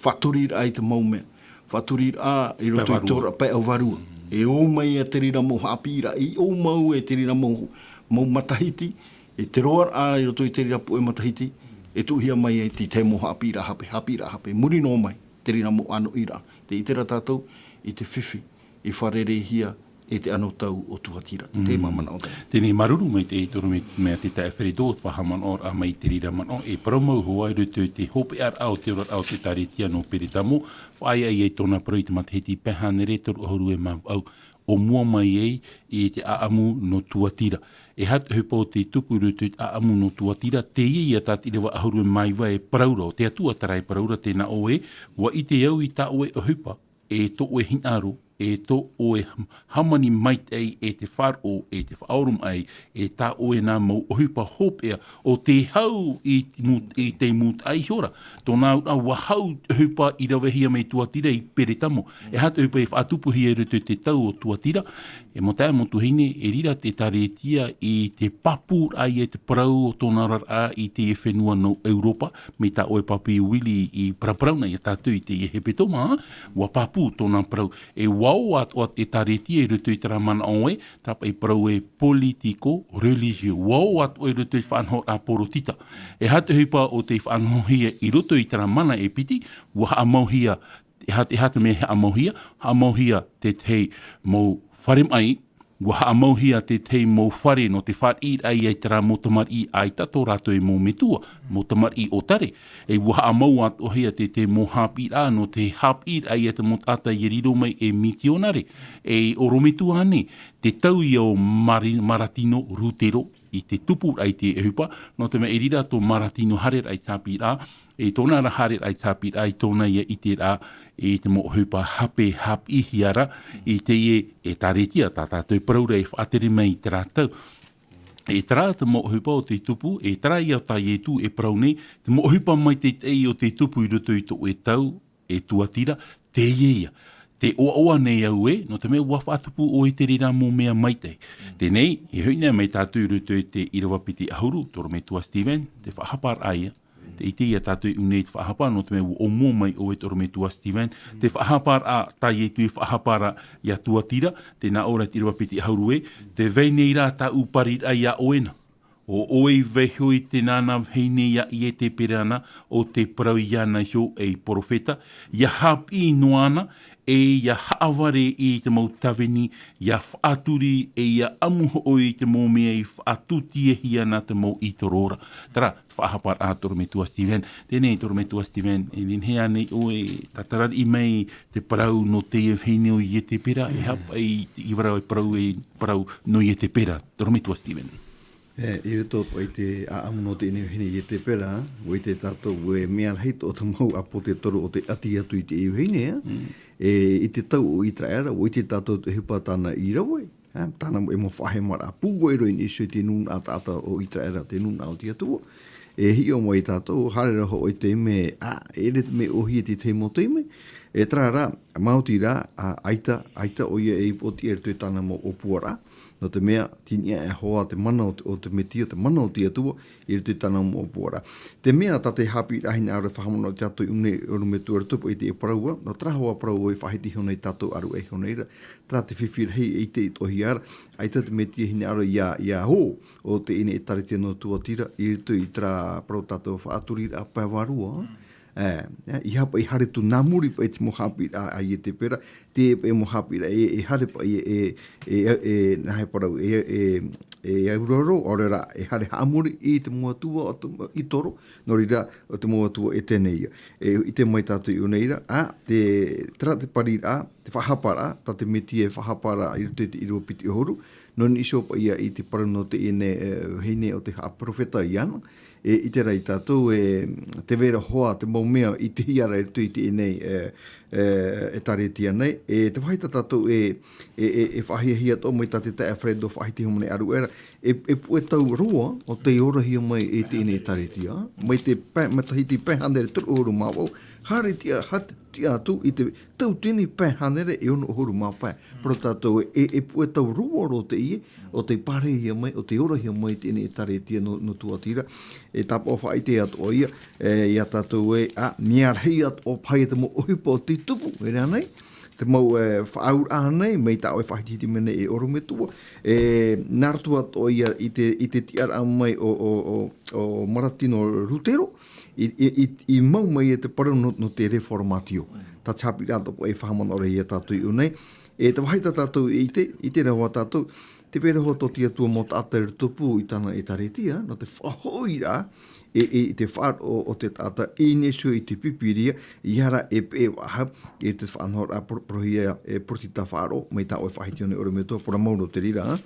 faʻaturiraʻa i te mau mea. Faʻaturiraʻa i roto i te oraraʻa pae ʻo vārua. E ō mai ia te reira mau haʻapiʻiraʻa, e ō mau e te reira mau, mau matahiti, e te roaraʻa i roto i te reira puʻe matahiti, e tuʻuhia mai ai te tahi mau haʻapiʻiraʻa hape, haʻapiʻiraʻa hape, muri noa mai, te reira mau ʻānoʻiraʻa. Tē ʻite ra tātou, i te fifi, i fārereihia e te anotau o Tuatira. Te, te māmanaʻo tātou. Tēnei māuruuru maitaʻi e te ʻorometua Tetaʻe Fredo, te faʻahaʻamanaʻoraʻa mai te reira manaʻo, e parau mau hoʻi i roto i te hopeʻaraʻa o te oraraʻa o te ʻĒtārētia nō Peretamo, faʻaea ai tōna parau i te matahiti pae hānere toru ʻahuru e mā vaʻu, ʻōmua mai ai i te ʻāʻamu nō Tuatira. E aha te ʻohipa o te tupu i roto i te ʻāʻamu nō Tuatira, teie ia tā te ʻīrava ʻahuru e mā iva e parau ra, ʻo te Atua terā e parau ra, tē nā ʻō ē, ʻua ʻite au i tā ʻoe ʻohipa, e tō ʻoe hinaʻaro, e tō ʻoe hāmani maitaʻi, e te faʻaroʻo, e te faʻaoromaʻi, e tā ʻoe nā mau ʻohipa hopeʻa, ʻo tē hau i te mū-, i te mūtaʻa iho ra. Tōna auraʻa, ʻua hau te ʻohipa i ravehia mai Tuatira i Peretamo. E aha te ʻohipa i faʻatupuhia i roto i te tau o Tuatira? E mau taeaʻe, mau tuahine, e riro te ʻĒtārētia i te pāpūraʻa ia i te parau o tōna oraraʻa i te fenua nō Europa, mai tā ʻoe Papi Willie i paraparau na ia tātou i te hepetoma, ʻua pāpū tōna parau. E ʻua ō atoʻa te ʻĒtārētia i roto i terā manaʻo ē, terā paʻi parau ē politico-religieux. ʻUa ō atoʻa i roto i te faʻanahoraʻa poritita. E aha te ʻohipa o tei faʻanahohia i roto i terā mana e piti, ʻua haʻamauhia, e aha, e aha te mea e haʻamauhia, haʻamauhia te tahi mau fare maʻi, ʻua haʻamauhia te tahi mau fare nō te fāriʻiraʻa ia i terā mau tamariʻi ʻaita tō rātou e mau metua, mau tamariʻi ʻōtare. E ʻua haʻamau atoʻahia te tahi mau haʻapiʻiraʻa nō te haʻapiʻiraʻa ia te mau taʻata ia riro mai ei mitionare, ei ʻorometua ānei, te tau ia o Mari-, Maratino Rutero i te tupuraʻa i te ʻohipa, nō te mea e riro tō Maratino haereraʻa i te haʻapiʻiraʻa, i tōna ra haereraʻa i te haʻapiʻiraʻa, i tōna ia ʻiteraʻa, i te mau ʻohipa hape haʻapiʻihia ra, i teie ʻĒtārētia tā tātou e parau ra e faʻatere mai i terā tau. E terā te mau ʻohipa o tei tupu, e terā ia tā Ietu e parau nei, te mau ʻohipa maitaʻi o tei tupu i roto i tō ʻoe tau, e Tuatira, teie ia. Tē ʻoaʻoa nei au ē, nō te mea ʻua faʻatupu ʻoe i te reira mau mea maitaʻi. Teie nei, e hoʻi nei mai tātou i roto i te ʻīrava piti ʻahuru, te ʻorometua Stephen, te faʻahaparaʻa ia. Tē ʻite ia tātou i ʻō nei te faʻahapa, nō te mea ʻua ʻōmua mai ʻoe te ʻorometua Stephen. Te faʻahaparaʻa, tā Ietu e faʻahapa ra ia Tuatira, tē nā ʻō ra te ʻīrava piti ʻahuru ē, tē vai nei rā tāʻu pariraʻa ia ʻoe na. ʻO ʻoe i vaiiho i te nānā vahine ia Ietepera na, ʻo tē parau iāna iho ei perofeta, ʻia haʻapiʻi noa na, e ʻia haʻavare i te mau tāvini, ʻia faʻaturi, e ʻia ʻamu hoʻi i te mau mea i faʻatutiehia na te mau ʻītoro ra. Terā, te faʻahaparaʻa te ʻorometua Stephen. Teie nei te ʻorometua Stephen, e nehenehe ānei ʻoe e tātarariʻi mai te parau nō teie vahine ʻo Ietepera, e aha paʻi te ʻīrava e parau, e parau nō Ietepera, te ʻorometua Stephen. E, i roto paʻi i te ʻāʻamu nō teie nei vahine Ietepera, ʻua ʻite tātou e mea rahi tō te mau ʻāpōsetolo o tei ʻati atu i teie vahine, ā. Mm. E, i te tau o Iteraera, ʻua ʻite tātou te ʻohipa tāna i rave, ā, tāna e mau faʻahemaraʻa pūai roa i niʻa iho i te nūnaʻa taʻata o Iteraera, te nūnaʻa o te Atua. E hiʻo mai tātou, haere ra hoʻi te mea, ā, e ʻere te mea ʻōhie i te tahi mau taime, e terā rā, maoti rā, ā, ʻaita, ʻaita ʻoia e upoʻotiʻa i roto i tāna mau ʻōpuaraʻa, nō te mea, tei niʻa e hoa te mana o te, o te Mesia, te mana o te Atua, i roto i tāna mau ʻōpuaraʻa. Te mea tā te haʻapiʻiraʻa hinaʻaro e faʻahaʻamanaʻo tātou i ʻō nei, ʻorometua, i roto paʻi i te parau ra, nō terā hoʻi parau e faʻahiti iho nei tātou, ʻāruʻe iho nei ra, terā te fifi rahi e ʻite atoʻahia ra, ʻaita te Mesia hinaʻaro ʻia, ʻia ō, ʻo teie nei ʻĒtārētia nō Tuatira, i roto i terā parau tātou faʻaturiraʻa pae vārua. Mm. E, e, ʻeiaha paʻi e haere atu nā muri paʻi te mau haʻapiʻiraʻa a Ietepera, te paʻi mau haʻapiʻiraʻa e, e haere paʻi e, e, e, nā hea parau, e, e, e auraro, ʻaore rā, e haere haʻamori i te mau atua o te ʻĪtoro, nō reira, ʻo te mau atua ʻētene ia. E, ʻite mai tātou i ʻō nei ra, ā, te, terā te pariraʻa, te faʻahaparaʻa, tā te Mesia e faʻahapa ra i roto i te ʻīrava piti ʻahuru, nō niʻa iho paʻi ia i te parau nō teie nei, e, vahine ʻo te haʻaperofeta iāna, e, ʻite ra ia tātou, e, tē vai ra hoʻi te mau mea i ʻitehia ra i roto i teie nei, e, e, e tāretia nei, e te vāhi tā tātou e, e, e, e faʻahiahia atoʻa mai tā te taeaʻe Alfredo faʻahiti hōmone aruʻera, e, e puʻe tau roa o tei orahia mai e teie nei e tāretia, mai te pae, matahiti pae hānere toru ʻahuru mā vaʻu, haere tiʻa, hat-, tiʻa atu i te tauatini pae hānere e ono ʻahuru mā pae. Parau tātou e, e puʻe tau roa roa teie, o tei pārahihia mai, o tei orahia mai teie nei e tāretia nō, nō Tuatira. E tāpaʻo faʻaʻite atoʻa ia, e, ia tātou e, a, mea rahi atoʻa paha ia te mau ʻohipa o tei tupu, e rā nei, te mau, e, faʻaauraʻa nei, mai tā ʻoe faʻahitihiti mai nei e ʻorometua, e, nā roto atoʻa ia i te, i te tiʻaraʻa mai o, o, o, o Maratino Rutero, i, i, i, i mau mai e te parau nō, nō te reformatio. Tā te haʻapiʻiraʻa atoʻa e faʻahaʻamanaʻo ra ia tātou i ʻō nei. E te vāhi tā tātou e ʻite, ʻite rā tātou, tē vai ra hoʻi tō te Atua mau taʻata i rotopū i tāna ʻēkālesia, nō te faʻahoʻiraʻa, e, e, i te faʻaroʻo o te taʻata, i niʻa iho i te Pīpīria, ʻia ara e peʻe faʻahou, i te faʻanahoraʻa poro-, porohia, e, porotita faʻaroʻo, mai tā ʻoe faʻahiti nei ʻorometua, parau mau nō te reira,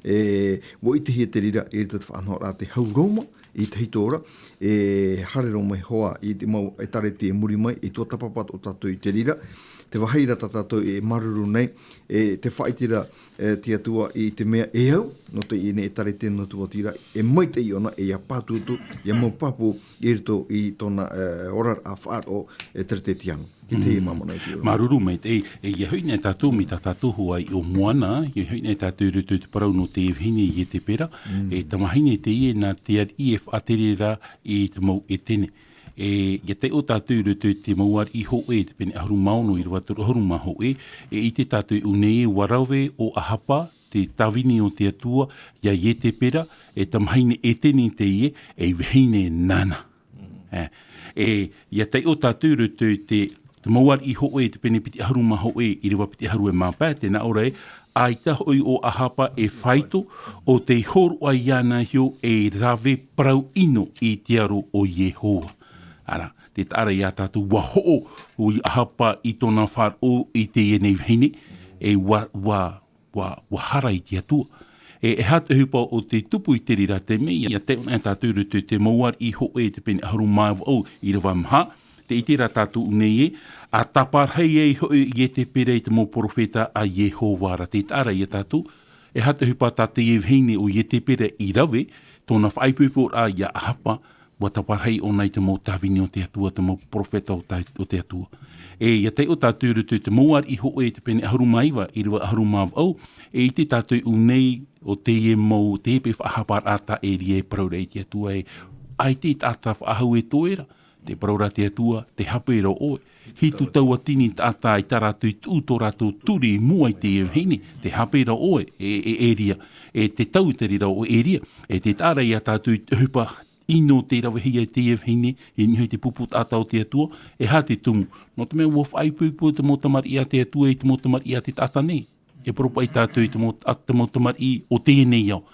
e, ʻua ʻitehia te reira, i te faʻanahoraʻa te hau Roma, i te hito ra, e haere roa mai hoʻi i te mau ʻēkālesia i muri mai, e tuatāpapa atoʻa tātou i te reira, te vāhi ra tā tātou e māuruuru nei, e te faʻaʻite ra, e, te Atua i te mea e au, nō teie nei ʻēkālesia nō Tuatira, e maitaʻi ʻōna, e ʻia pātūtū, ʻia mau pāpū i roto i tōna, e, oraraʻa faʻaroʻo, e, Teretetiano. Te tahi e māmāna i te ora. Māuruuru maitaʻi, e, ʻia hoʻi nei tātou, mai tā tātou hoʻi i ʻō Moana, ʻia hoʻi nei tātou i roto i te parau nō te vahine Ietepera, e, tamahine teie nā te ariʻi e faʻatere ra i te mau ʻētene. E, ʻia taiʻo tātou i roto i te mau ariʻi hōʻē, te pene ʻahuru mā ono ʻīrava toru ʻahuru mā hōʻē, e ʻite tātou i ʻō nei ē ʻua rave ʻo Ahapa, te tāvini o te Atua, ia Ietepera, e tamahine ʻētene teie, e vahine nāna. E, e, ʻia taiʻo tātou i roto i te, te mau ariʻi hōʻē, te pene piti ʻahuru mā hōʻē, ʻīrava piti ʻahuru e mā pae, tē nā ʻō ra ē, ʻaita hoʻi ʻo Ahapa e faito, ʻo tei hōroʻa iāna iho e rave parau ʻino i te aro o Iehova. Ara, tē taʻa ra ia tātou, ʻua hoʻo ʻo Ahapa i tōna faʻaroʻo i teie nei vahine, e ʻua, ʻua ʻua, ʻua hara i te Atua. E, e aha te ʻohipa o tei tupu i te reira? Te mea ïa, ʻia taiʻo na tātou i roto i te mau ariʻi hōʻē, te pene ʻahuru mā vaʻu ʻīrava maha, tē ʻite ra tātou nei ē, ʻa tāparahi ai hoʻi Ietepera i te mau perofeta a Iehova ra. Tē taʻa ra ia tātou, e aha te ʻohipa tā teie vahine ʻo Ietepera i rave, tōna faʻaipoiporaʻa ia Ahapa, ʻua tāparahi ʻōna i te mau tāvini o te Atua, te mau perofeta o ta-, o te Atua. E, ʻia taiʻo tātou i roto i te mau ariʻi hōʻē, te pene ʻahuru mā iva, ʻīrava ʻahuru mā vaʻu, e ʻite tātou i ʻō nei, ʻo teie mau, teie paʻi faʻahaparaʻa tā ʻĒria e parau ra i te Atua ē, ʻaita e taʻata faʻahou e toe ra, tē parau ra te Atua, tē hape ra ʻoe. Hitu tauatini taʻata i tā rātou i tuʻu tō rātou turi i mua i teie vahine, tē hape ra ʻoe, e, e ʻĒria, e tē tau i te reira ʻo ʻĒria, e tē taʻa ra ia tātou i te ʻohipa ʻino tei ravehia e teie vahine, i niʻa i te pupu taʻata o te Atua, e aha te tumu? Nō te mea ʻua faʻaipoipo te mau tamariʻi a te Atua i te mau tamariʻi a te taʻata nei. E parau paʻi tātou i te mau, a, te mau tamariʻi o teie nei ao.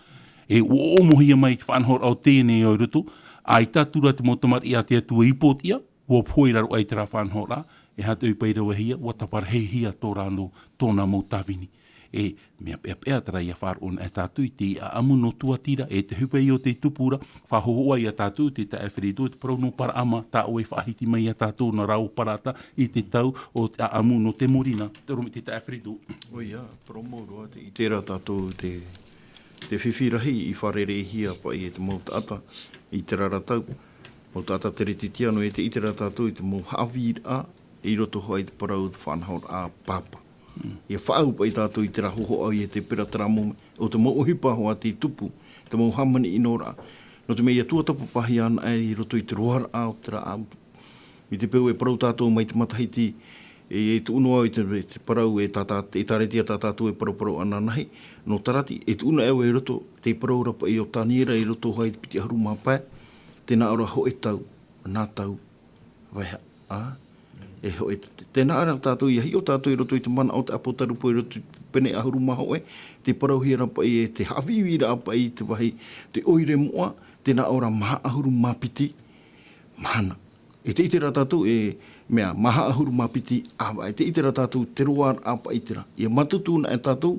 E ʻua ʻomohia mai te faʻanahoraʻa o teie nei ao i roto, ʻaita atu ra te mau tamariʻi a te Atua i ipoʻotiʻa, ʻua pohe i raro aʻe i terā faʻanahoraʻa, e aha te ʻohipa i ravehia, ʻua tāparahihia tō rātou, tōna mau tāvini. E mea peʻapeʻa terā ʻia faʻaroʻo na e tātou i te ʻāʻamu nō Tuatira, e te ʻohipa ïa o tei tupu ra, faʻahōhoʻa ia tātou, te taeaʻe Alfredo, te parau nō Paraʻama, tā ʻoe faʻahiti mai ia tātou nā rāua parata i te tau o te ʻāʻamu nō te mōrī na, te ʻorometua te taeaʻe Alfredo. ʻOia, parau mau roa, tē ʻite ra tātou te, te fifi rahi i fārereihia paʻi e te mau taʻata i terā ra tau. Mau taʻata Teretetiano, e tē ʻite ra tātou i te mau haʻavīraʻa i roto hoʻi i te parau o te faʻanahoraʻa pāpā. ʻIa faʻaau paʻi tātou i terā hōhoʻa ʻo Ietepera, terā mau, ʻo te mau ʻohipa hoʻi tei tupu, te mau hāmani ʻino ra. Nō te mea ʻia tuatāpapahia ana aʻe i roto i te roaraʻa o terā ʻāʻamu. I te peu e parau tātou mai te matahiti, e, e tuʻu noa i te, te parau e tā, tā, ʻēkālesia tā tātou e paraparau ananahi, nō Tarati, e tuʻu na e ʻoe i roto, tē parau ra paʻi ʻo Taniera i roto hoʻi i te piti ʻahuru mā pae, tē nā ʻō ra hōʻē tau, nā tau, vai ha-, a, e hōʻē, te, tē nā ʻō ra tātou, ʻia hiʻo tātou i roto i te mana o te ʻApotarupo i roto i te pene ʻahuru mā hōʻē, tē parauhia ra paʻi e te haʻavīvīraʻa paʻi i te vāhi, te ʻoire moʻa, tē nā ʻō ra maha ʻahuru mā piti, mahana. E tē ʻite ra tātou e mea, maha ʻahuru mā piti ʻāvaʻe, e tē ʻite ra tātou te roaraʻa paʻi terā. ʻIa mātutu na e tātou,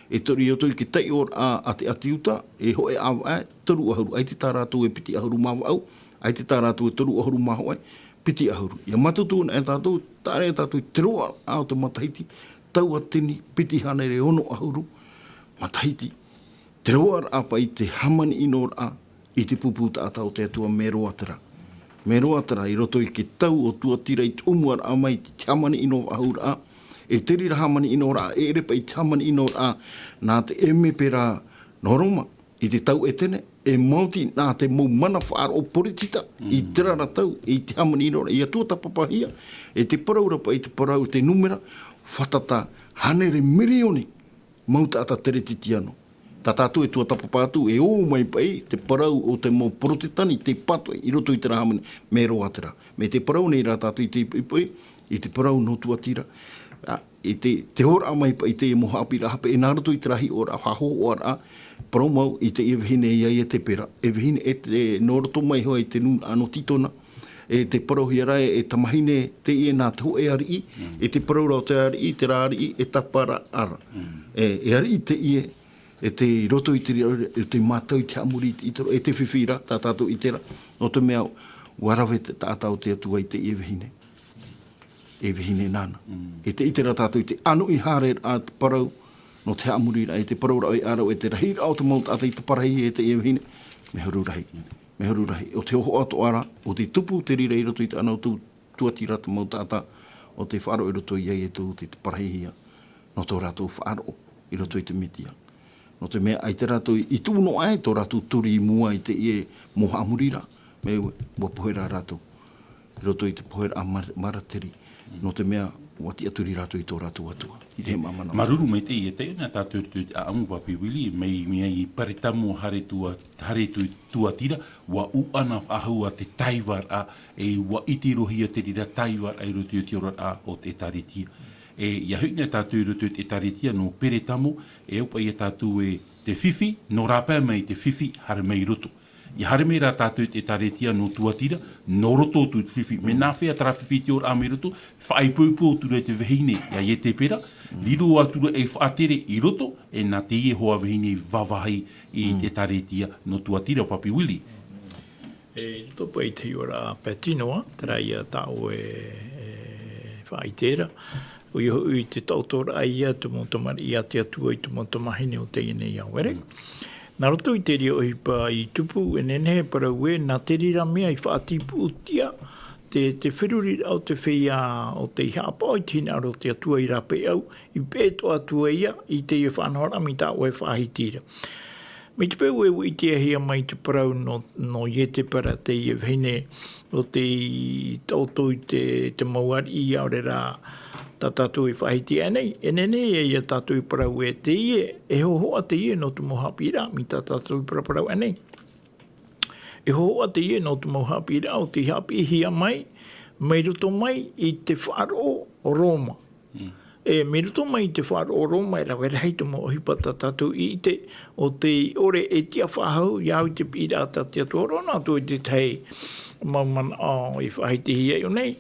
e toru i roto i te taiʻoraʻa a te ʻĀti Iuta, e hōʻē ʻāvaʻe, toru ʻahuru, ʻaita tā rātou e piti ʻahuru mā vaʻu, ʻaita tā rātou e toru ʻahuru mā hōʻē, piti ʻahuru. ʻIa mātutu anaʻe tātou, tāʻere tātou i te roaraʻa o te matahiti, tauatini piti hānere ono ʻahuru matahiti. Te roaraʻa paʻi te hāmani ʻino raʻa i te pupu taʻata o te Atua, mea roa terā. Mea roa terā i roto i te tau o Tuatira i te ʻōmuaraʻa mai i te hāmani ʻino faʻahou raʻa, e te reira hāmani ʻino raʻa, e ʻere paʻi i te hāmani ʻino raʻa nā te ʻēmepera nō Roma i te tau ʻētene, e maoti nā te mau mana faʻaroʻo poritita i terā ra tau, i te hāmani ʻino raʻa, ʻia tuatāpapahia e te parau ra paʻi, te parau, te nūmera, fātata hānere mirioni mau taʻata teretitiano. Tā tātou e tuatāpapa atu, e ō mai paʻi te parau o te mau Porotetani, te pātoʻi i roto i terā hāmani, mea roa terā. Mai te parau nei rā tātou i te ipoipo, i te parau nō Tuatira, ā, i te, te hoʻoraʻa mai paʻi i te mau haʻapiʻiraʻa hape, e nā roto i terā hiʻoraʻa, faʻahōhoʻaraʻa, parau mau i teie vahine ia Ietepera, e vahine e te, nō roto mai hoʻi i te nūnaʻa nō Titona, e te parauhia ra e, e tamahine teie nā te hōʻē ariʻi, e te parau ra o te ariʻi, terā ariʻi e tāpara ra. E, e ariʻi teie, e te, i roto i te, i te mātau i te haʻamori i te, i te, e te fifi ra, tā tātou i terā, nō te mea, ʻua rave te taʻata o te Atua i teie vahine. E vahine nāna. E te ʻite ra tātou i te ʻanoʻi haere raʻa te parau, nō te haʻamori raʻa, e te parau raʻa i ʻārau, e te rahi raʻa o te mau taʻata i te parahihia e teie vahine, mea huru rahi. Mea huru rahi. ʻO te hōhoʻa atoʻa ra, ʻo te tupu te reira i roto i te ʻana o tō Tuatira te mau taʻata, ʻo te faʻaroʻo i roto ia Ietu te, te parahihia, nō tō rātou faʻaroʻo i roto i te Metia. Nō te mea, ʻaita rātou i tuʻu noa ai tō rātou tori i mua i teie mau haʻamoriraʻa, mea ʻua pohe ra rātou i roto i te pohe ra a Mar-, Maratiri. Nō te mea, ʻua tiʻaturi rātou i tō rātou Atua, i te hema mana. Māuruuru maitaʻi e taiʻo na tātou i roto i te ʻāʻamu, Papi Willie, mai, mai Peretamo haere atu, haere atu i Tuatira, ʻua ʻuʻana faʻahou ā te taivaraʻa, e ʻua ʻite roa hia te reira taivaraʻa i roto i te oraraʻa o te ʻĒtārētia. E, ʻia hoʻi na tātou i roto i te ʻĒtārētia nō Peretamo, e au paʻi ia tātou e te fifi, nō rāpae mai te fifi, haere mai i roto. ʻIa haere mai rā tātou i te ʻĒtārētia nō Tuatira, nō roto atu i te fifi. Mea nāfea terā fifi i te ora mai roto, faʻaipoipo atu ra i te vahine, ia Ietepera, riro atu ra ei faʻatere i roto, e nā teie hoʻi vahine i vāvāhi i te ʻĒtārētia nō Tuatira, Papi Willie. E, i roto paʻi i te hiʻoraʻa Patino, terā ia tā ʻoe e, e faʻaʻite ra. ʻOia hoʻi te taʻotoraʻa ia te mau tamariʻi a te Atua i te mau tamāhine o teie nei ao, ʻere? Nā roto i te reira ʻohipa i tupu, e nehenehe e parau ē, nā te reira mea i faʻatipuʻutia te, te feruriraʻa o te feiā, ʻo tei haʻapaʻo i te hinaʻaro o te Atua i rāpae au, i peʻe atoʻa atu ai ia i teie faʻanahoraʻa mai tā ʻoe e faʻahiti ra. Mai te peu e ʻua ʻitehia mai te parau nō, nō Ietepera teie vahine, ʻo tei taʻoto i te, te mau ariʻi, ʻaore rā tā tātou e faʻahiti aʻe nei, e nehenehe ia tātou e parau ē teie, e hōhoʻa teie nō te mau haʻapiʻiraʻa, mai tā tātou e paraparau aʻe nei. E hōhoʻa teie nō te mau haʻapiʻiraʻa ʻo tei haʻapiʻihia mai, mai roto mai i te faʻaroʻo Roma. E, mai roto mai i te faʻaroʻo Roma, e rave rahi te mau ʻohipa tā tātou i ʻite, ʻo tei ʻore e tiʻa faʻahou, ʻia au i te piʻiraʻa tā te Atua, ʻoroʻa atu i te tahi mau manaʻo i faʻahitihia iho nei.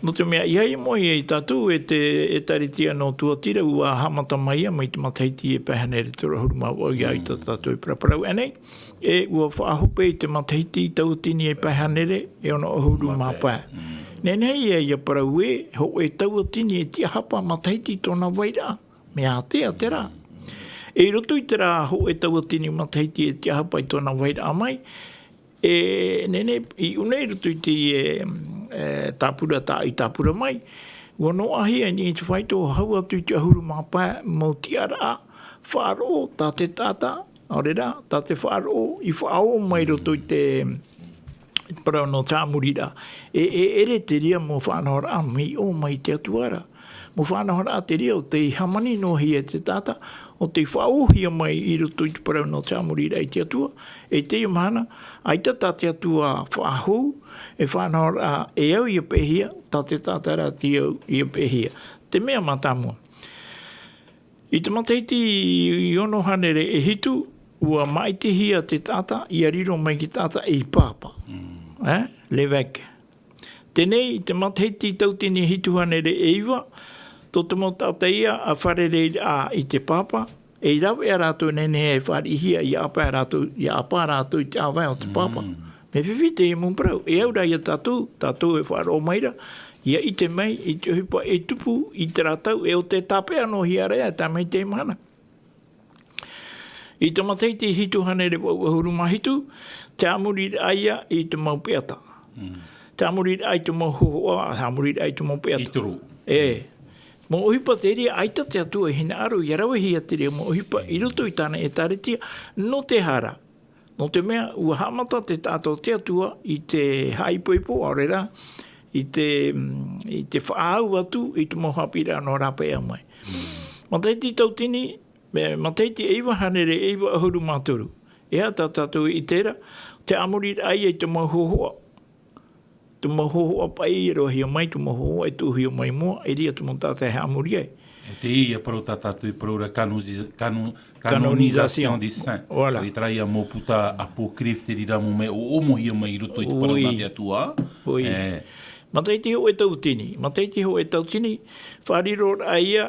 Nō te mea, ʻeiaha moʻe ia tātou e te ʻĒtārētia nō Tuatira, ʻua haʻamata mai ia, mai te matahiti e pae hānere toru ʻahuru mā vaʻu, ʻia au i tā tātou e paraparau aʻe nei. E ʻua faʻahope i te matahiti tauatini e pae hānere e ono ʻahuru mā pae. Nehenehe ia, ʻia parau ē, hōʻē tauatini e tiʻahapa matahiti tōna vairaʻa. Mea ātea terā. E i roto i terā hōʻē tauatini matahiti e tiʻahapa i tōna vairaʻa mai, e nehenehe i ʻō nei i roto i te, e, e, tāpura, tā, i tāpura mai, ʻua noaʻahia i niʻa i te fāito, hau atu i te ʻahuru mā pae mau tiʻaraʻa faʻaroʻo tā te taʻata, ʻaore rā, tā te faʻaroʻo i faʻaō mai roto i te, i te parau nō te haʻamoriraʻa. E, e ʻere te reira mau faʻanahoraʻa mea ʻō mai te Atua ra. Mau faʻanahoraʻa te reira ʻo tei hāmani noa hia e te taʻata, ʻo tei faʻaōhia mai i roto i te parau nō te haʻamoriraʻa i te Atua, e teie mahana, ʻaita tā te Atua faʻahou, e faʻanahoraʻa e au ʻia peʻehia, tā te taʻata rā te au ʻia peʻehia. Te mea mātāmua. I te matahiti ono hānere e hitu, ʻua māʻitihia te taʻata, ʻia riro mai te taʻata ei pāpā. E? Leveke. Teie nei, i te matahiti tauatini hitu hānere e iva, tō te mau taʻata ia a fārereiraʻa i te pāpā, ei rāveʻa rātou nehenehe e fāriʻihia, ʻia ʻāpae rātou, ʻia ʻāpā rātou i te ʻāvae o te pāpā. E fifi teie mau parau, e au rā ia tātou, tātou e faʻaroʻo mai ra, ia ʻite mai i te ʻohipa e tupu i terā tau, e ʻo te tāpeʻa noa hia ra ia, tae mai teie mahana. I te matahiti hitu hānere vaʻu ʻahuru mā hitu, te ʻāmuriraʻa ia i te mau peʻata. Te ʻāmuriraʻa i te mau hōhoʻa, te ʻāmuriraʻa i te mau peʻata. E. Mau ʻohipa te reira, ʻaita te Atua i hinaʻaro ia ravehia te reira mau ʻohipa i roto i tāna ʻētāretia, nō te aha ra? Nō te mea, ʻua haʻamata te taʻata o te Atua i te haʻaipoipo, ʻaore rā, i te, mm, i te faʻaau atu i te mau haʻapiʻiraʻa nō rāpae mai. Matahiti tautini, me, matahiti e iva hānere e iva ʻahuru mā toru. E aha tā tātou i ʻite ra, te ʻāmuriraʻa ia i te mau hōhoʻa. Te mau hōhoʻa paʻi e roahia mai, te mau hōhoʻa e tuʻuhia mai mua, e reira te mau taʻata e haʻamori ai. E teie ia parau tā tātou i parau ra canosi-, cano-, canonisation des saints. Voilà. E terā ia mau puta apocryphe te reira mau mea ʻoʻomohia mai i roto i te parau nā te Atua. Ui. E. Matahiti hōʻē tautini, matahiti hōʻē tautini, faʻariroraʻa ia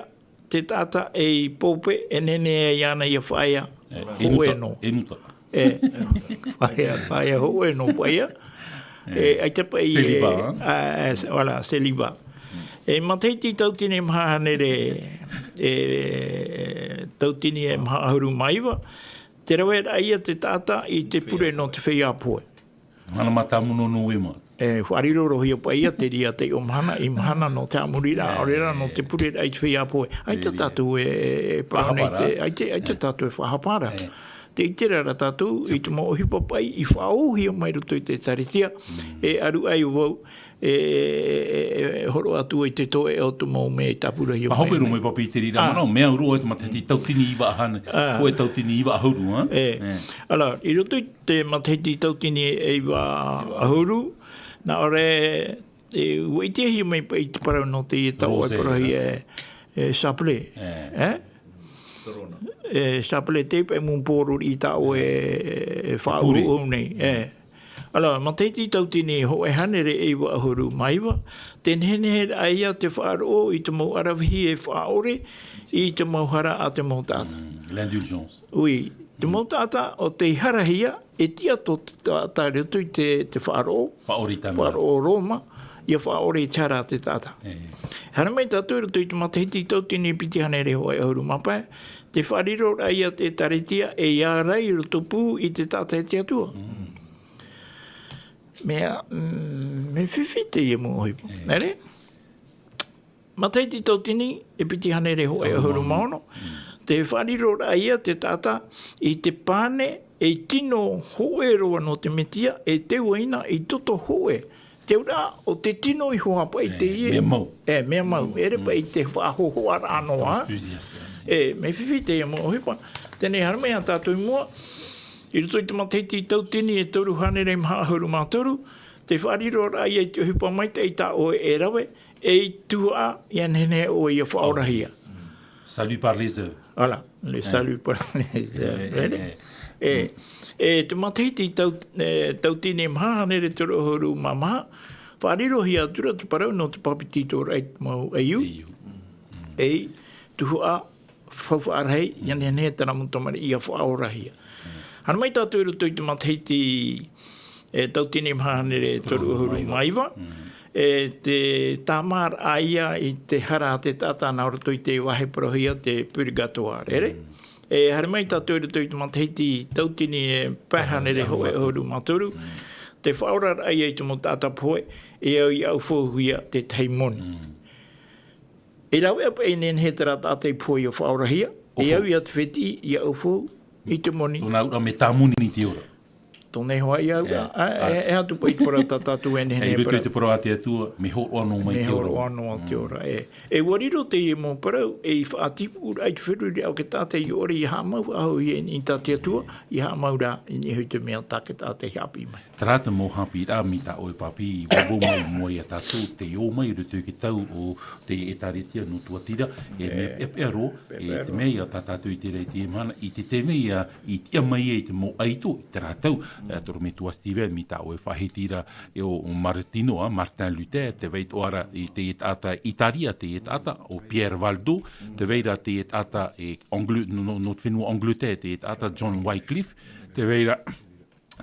te taʻata ei pope, e nehenehe iāna ia faʻaea. E, e hōʻē nō. E nuta. E, faʻaea, faʻaea hōʻē nō paʻi ia. E, ʻaita paʻi e, célibat, hein? A, e, voilà, célibat. E matahiti tautini e maha hānere, e, tautini e maha ʻahuru mā iva, te raveraʻa ia te taʻata i te pure nō te feiā pohe. Mahana mātāmua nō Novema. E, faʻarirohia paʻi ia te reira taiʻo mahana, i mahana nō te ʻāmuriraʻa, ʻaore rā nō te pureraʻa i te feiā pohe. ʻAita tātou e, e parau nei te, ʻaita, ʻaita tātou e faʻahapa ra. Tē ʻite ra tātou i te mau ʻohipa paʻi i faʻaōhia mai roto i te ʻĒtārētia, e aruʻa ai vau, e, e, e, e hōroʻa atu i te toeʻa o te mau mea i tāpurahia mai. Hope roa mai papi i te reira manaʻo, mea au roa te matahiti tautini iva hānere, hōʻē tautini iva ʻahuru, hein? E. Alors, i roto i te matahiti tautini e iva ʻahuru, nā ʻō ra, e, ʻua ʻitehia mai paʻi te parau nō teie taoʻa e parauhia e, e Chapelet. E? E Chapelet, teie paʻi mau pōrōriʻi taoʻa e, e faʻauhauhau nei. E. Alors, matahiti tautini hōʻē hānere e iva ʻahuru mā iva, te nehenehe ia te faʻaroʻo i te mau ʻaravihi e faʻaʻore i te mau hara a te mau taʻata. Mm, l'indulgence. Oui, te mau taʻata ʻo tei harahia, e tiʻa tō te taʻata i roto i te, te faʻaroʻo. Faʻaʻore i tāna. Faʻaroʻo Roma, ia faʻaʻore i te hara a te taʻata. E. Haere mai tātou i roto i te matahiti tautini piti hānere hōʻē ʻahuru mā pae, te faʻariroraʻa ia te ʻĒtārētia e ārai i roto pū i te taʻata e te Atua. Mm. Mea, mm, mea fifi teie mau ʻohipa. E. Nā reira? Matahiti tautini e piti hānere hōʻē ʻahuru mā ono. Mm. Te faʻariroraʻa ia te taʻata i te pane ei tino hōʻē roa nō te Mesia, e te uaina i toto hōʻē. Te auraʻa, ʻo te tino iho ā paʻi teie. E, mea mau. E, mea mau. E ʻere paʻi te faʻahōhoʻaraʻa noa. Yes, yes, yes. E, mea fifi teie mau ʻohipa. Teie nei haere mai ā tātou i mua. I roto i te matahiti tautini e toru hānere maha ʻahuru mā toru, te faʻariroraʻa ia i te ʻohipa maitaʻi tā ʻoe e rave, ei tuhaʻa, ia nehenehe ʻoe ia faʻaorahia. Salut par les œuvres. Voilà, le salut par les œuvres. E, e, e, e te matahiti tau-, e, tautini e maha hānere toru ʻahuru mā maha, faʻarirohia atu ra te parau nō te papetitoraʻa i te mau ʻaiū. ʻAiū. Ei tuhaʻa faufaʻa rahi, ia nehenehe terā mau tamariʻi ia faʻaorahia. Haere mai tātou i roto i te matahiti, e, tautini maha hānere toru ʻahuru mā iva. Mm. E te tāmāraʻa ia i te hara a te taʻata nā roto i te vāhi parauhia te purgatoire, ʻere? Mm. E haere mai tātou i roto i te matahiti tautini e pae hānere hōʻē ʻahuru mā toru. Mm. Te faʻaoraraʻa ia i te mau taʻata pohe, e au ia ʻaufauhia te tahi moni. Mm. E rave ʻā paʻi e nehenehe terā taʻata i pohe ia faʻaorahia, e au ia te fētiʻi ia ʻaufau i te moni. Tōna auraʻa mea tāmoni i te ora. Tōna iho ā ia auraʻa. E, e, e atu paʻi te parau tā tātou e nehenehe e parau. I roto i te parau a te Atua, mea hōroʻa noa mai te ora. Mea hōroʻa noa te ora, e. E ʻua riro teie mau parau, ei faʻatipuʻuraʻa i te feruriraʻa o te taʻata i ʻore ia haʻamau faʻahou i niʻa i tā te Atua, ia haʻamau rā i niʻa i te mea tā te taʻata i haʻapiʻi mai. Terā te mau haʻapiʻiraʻa mai tā ʻoe pāpī, i vauvau mai i mua ia tātou, tei ō mai i roto i te tau o te ʻĒtārētia nō Tuatira, e mea peʻapeʻa roa, e te mea ia tā tātou i terā i teie mahana, i te taime ia i tiʻa mai ai te mau ʻaito i terā tau, e, toro metua Steven, mai tā ʻoe faʻahiti ra, e ʻo Martino, a, Martin Luther, tē vai atoʻa ra i teie taʻata Italia, teie taʻata ʻo Pierre Valdo, tē vai ra teie taʻata e Angl-, nō, nō, nō te fenua Angleterre, teie taʻata John Wycliffe, tē vai ra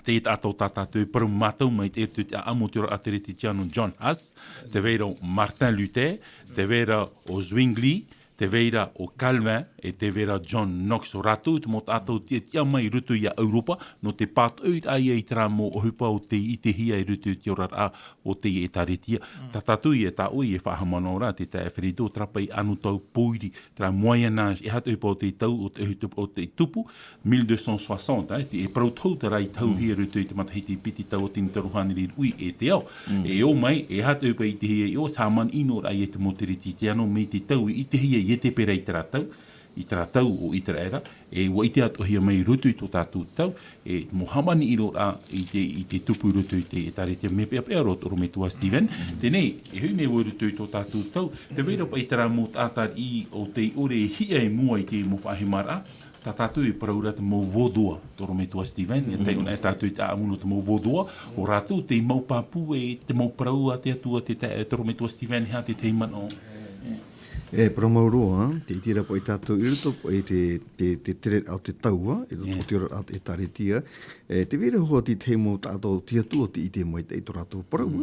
Te taʻata tā tātou e parau mātou mai te ʻaʻamu o te oraraʻa Teretitiano John Huss, tē vai ra ʻo Martin Luther, tē vai ra ʻo Zwingli, tē vai ra ʻo Calvin, e tē vai ra John Knox. ʻO rātou te mau taʻata ʻo tiʻatiʻa mai i roto ia ʻEuropa, nō te pātoʻiraʻa ia i terā mau ʻohipa ʻo tei ʻitehia i roto i te oraraʻa o teie ʻētāretia. Tā tātou ia, tā ʻoe e faʻahaʻamanaʻo ra, te taeaʻe Frederic, terā paʻi anotau pōiri, terā Moyen Âge, e aha te ʻohipa o tei tau, o te, o te, o tei tupu, mille deux cent soixante, e, te, e parau tau terā i tauhia i roto i te matahiti piti tauatini toru hānere iruʻi e te ao. E ʻō mai, e aha te ʻohipa i ʻitehia i ʻō, hāmani noa ra ia te mau Teretitiano mai te tau i ʻitehia i ʻetepera i terā tau, i terā tau o ʻĪteraʻera, e ʻua ʻite atoʻahia mai i roto i tō tātou tau, e mau hāmani noa ra i te, i te tupu i roto i te ʻētāretia, mea peʻapeʻa roa tō ʻorometua Stephen. Teie, e hui nei vau i roto i tō tātou tau, tē vai ra paʻi terā mau taʻata riʻi ʻo tei ʻore e hiʻa i mua i te mau faʻahemaraʻa, tā tātou e parau ra te mau vaudois, tō ʻorometua Stephen, e taiʻo na e tātou i te ʻaʻamu nō te mau vaudois, ʻo rātou te mau pāpū e te mau parau a te Atua, te ta-, tō ʻorometua Stephen, e aha te tahi manaʻo? E, parau mau roa, tē ʻite ra paʻi tātou i roto paʻi te, te, te tere o te tau, i roto i te oraraʻa ʻētāretia, e, tē vai ra hoʻi te tahi mau taʻata o te Atua tē ʻite mai i tō rātou parau.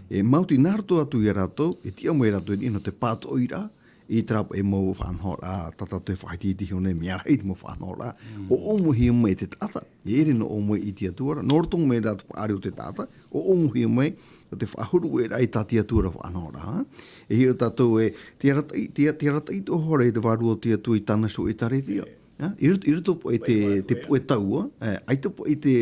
E, maoti nā roto atu ia rātou, e tiʻa mai rātou i nō te pātoʻiraʻa, i terā paʻi mau faʻanahoraʻa, tā tātou e faʻaʻite i te hiʻo nei, mea rahi te mau faʻanahoraʻa, ʻo ʻōmuahia mai te taʻata, e ʻere nō ʻōmui i te Atua ra, nō roto mai rā te paʻari o te taʻata, ʻo ʻōmuahia mai, ʻo te faʻahuru e raʻi tā te Atua ra faʻanahoraʻa. E hiʻo tātou e, te arataʻi, te, te arataʻi tō hora i te vārua o te Atua i tāna iho ʻētāretia. I roto, i roto paʻi te, te puʻe tau, e, ʻaita paʻi te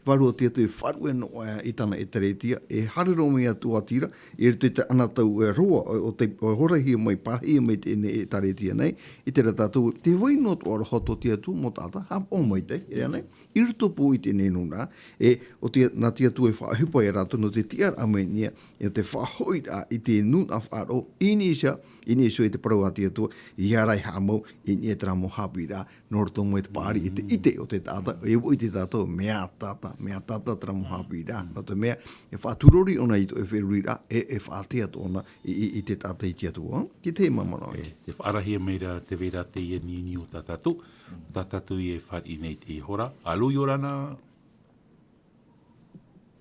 vārua o te Atua e faʻaruʻe noa i tāna ʻētāretia, e haere roa mai atu ʻāti ra, i roto i te anotau e roa, ʻo, ʻo te, ʻo horahia mai, pārahia mai teie ʻētāretia nei, i terā tātou, tē vai noa atoʻa ra hoʻi tō te Atua mau taʻata, haʻapaʻo maitaʻi, e ānei, i roto paʻi i teie nūnaʻa, e, ʻo te, nā te Atua e faʻaʻohipa ia rātou nō te tiʻaraʻa mai niʻa, e te faʻahoʻiraʻa i te nūnaʻa faʻaroʻo, i niʻa iho, i niʻa iho i te parau a te Atua, ʻia ora haʻamau, i niʻa i terā mau haʻapiʻiraʻa, nō roto mai te paʻari i te ʻite o te taʻata, e ʻua ʻite tātou, mea taʻata, mea taʻata terā mau haʻapiʻiraʻa, nō te mea, e faʻaturori ʻōna i tō ʻoe feruriraʻa, e, e faʻaʻite atoʻa ʻōna i, i, i te taʻata i te Atua, te tahi mau manaʻo. E, tē faʻaarahia mai ra tē vai ra teie niuniu o tā tātou, tā tātou e fāriʻi nei i teie hora. Alo, ʻia ora na.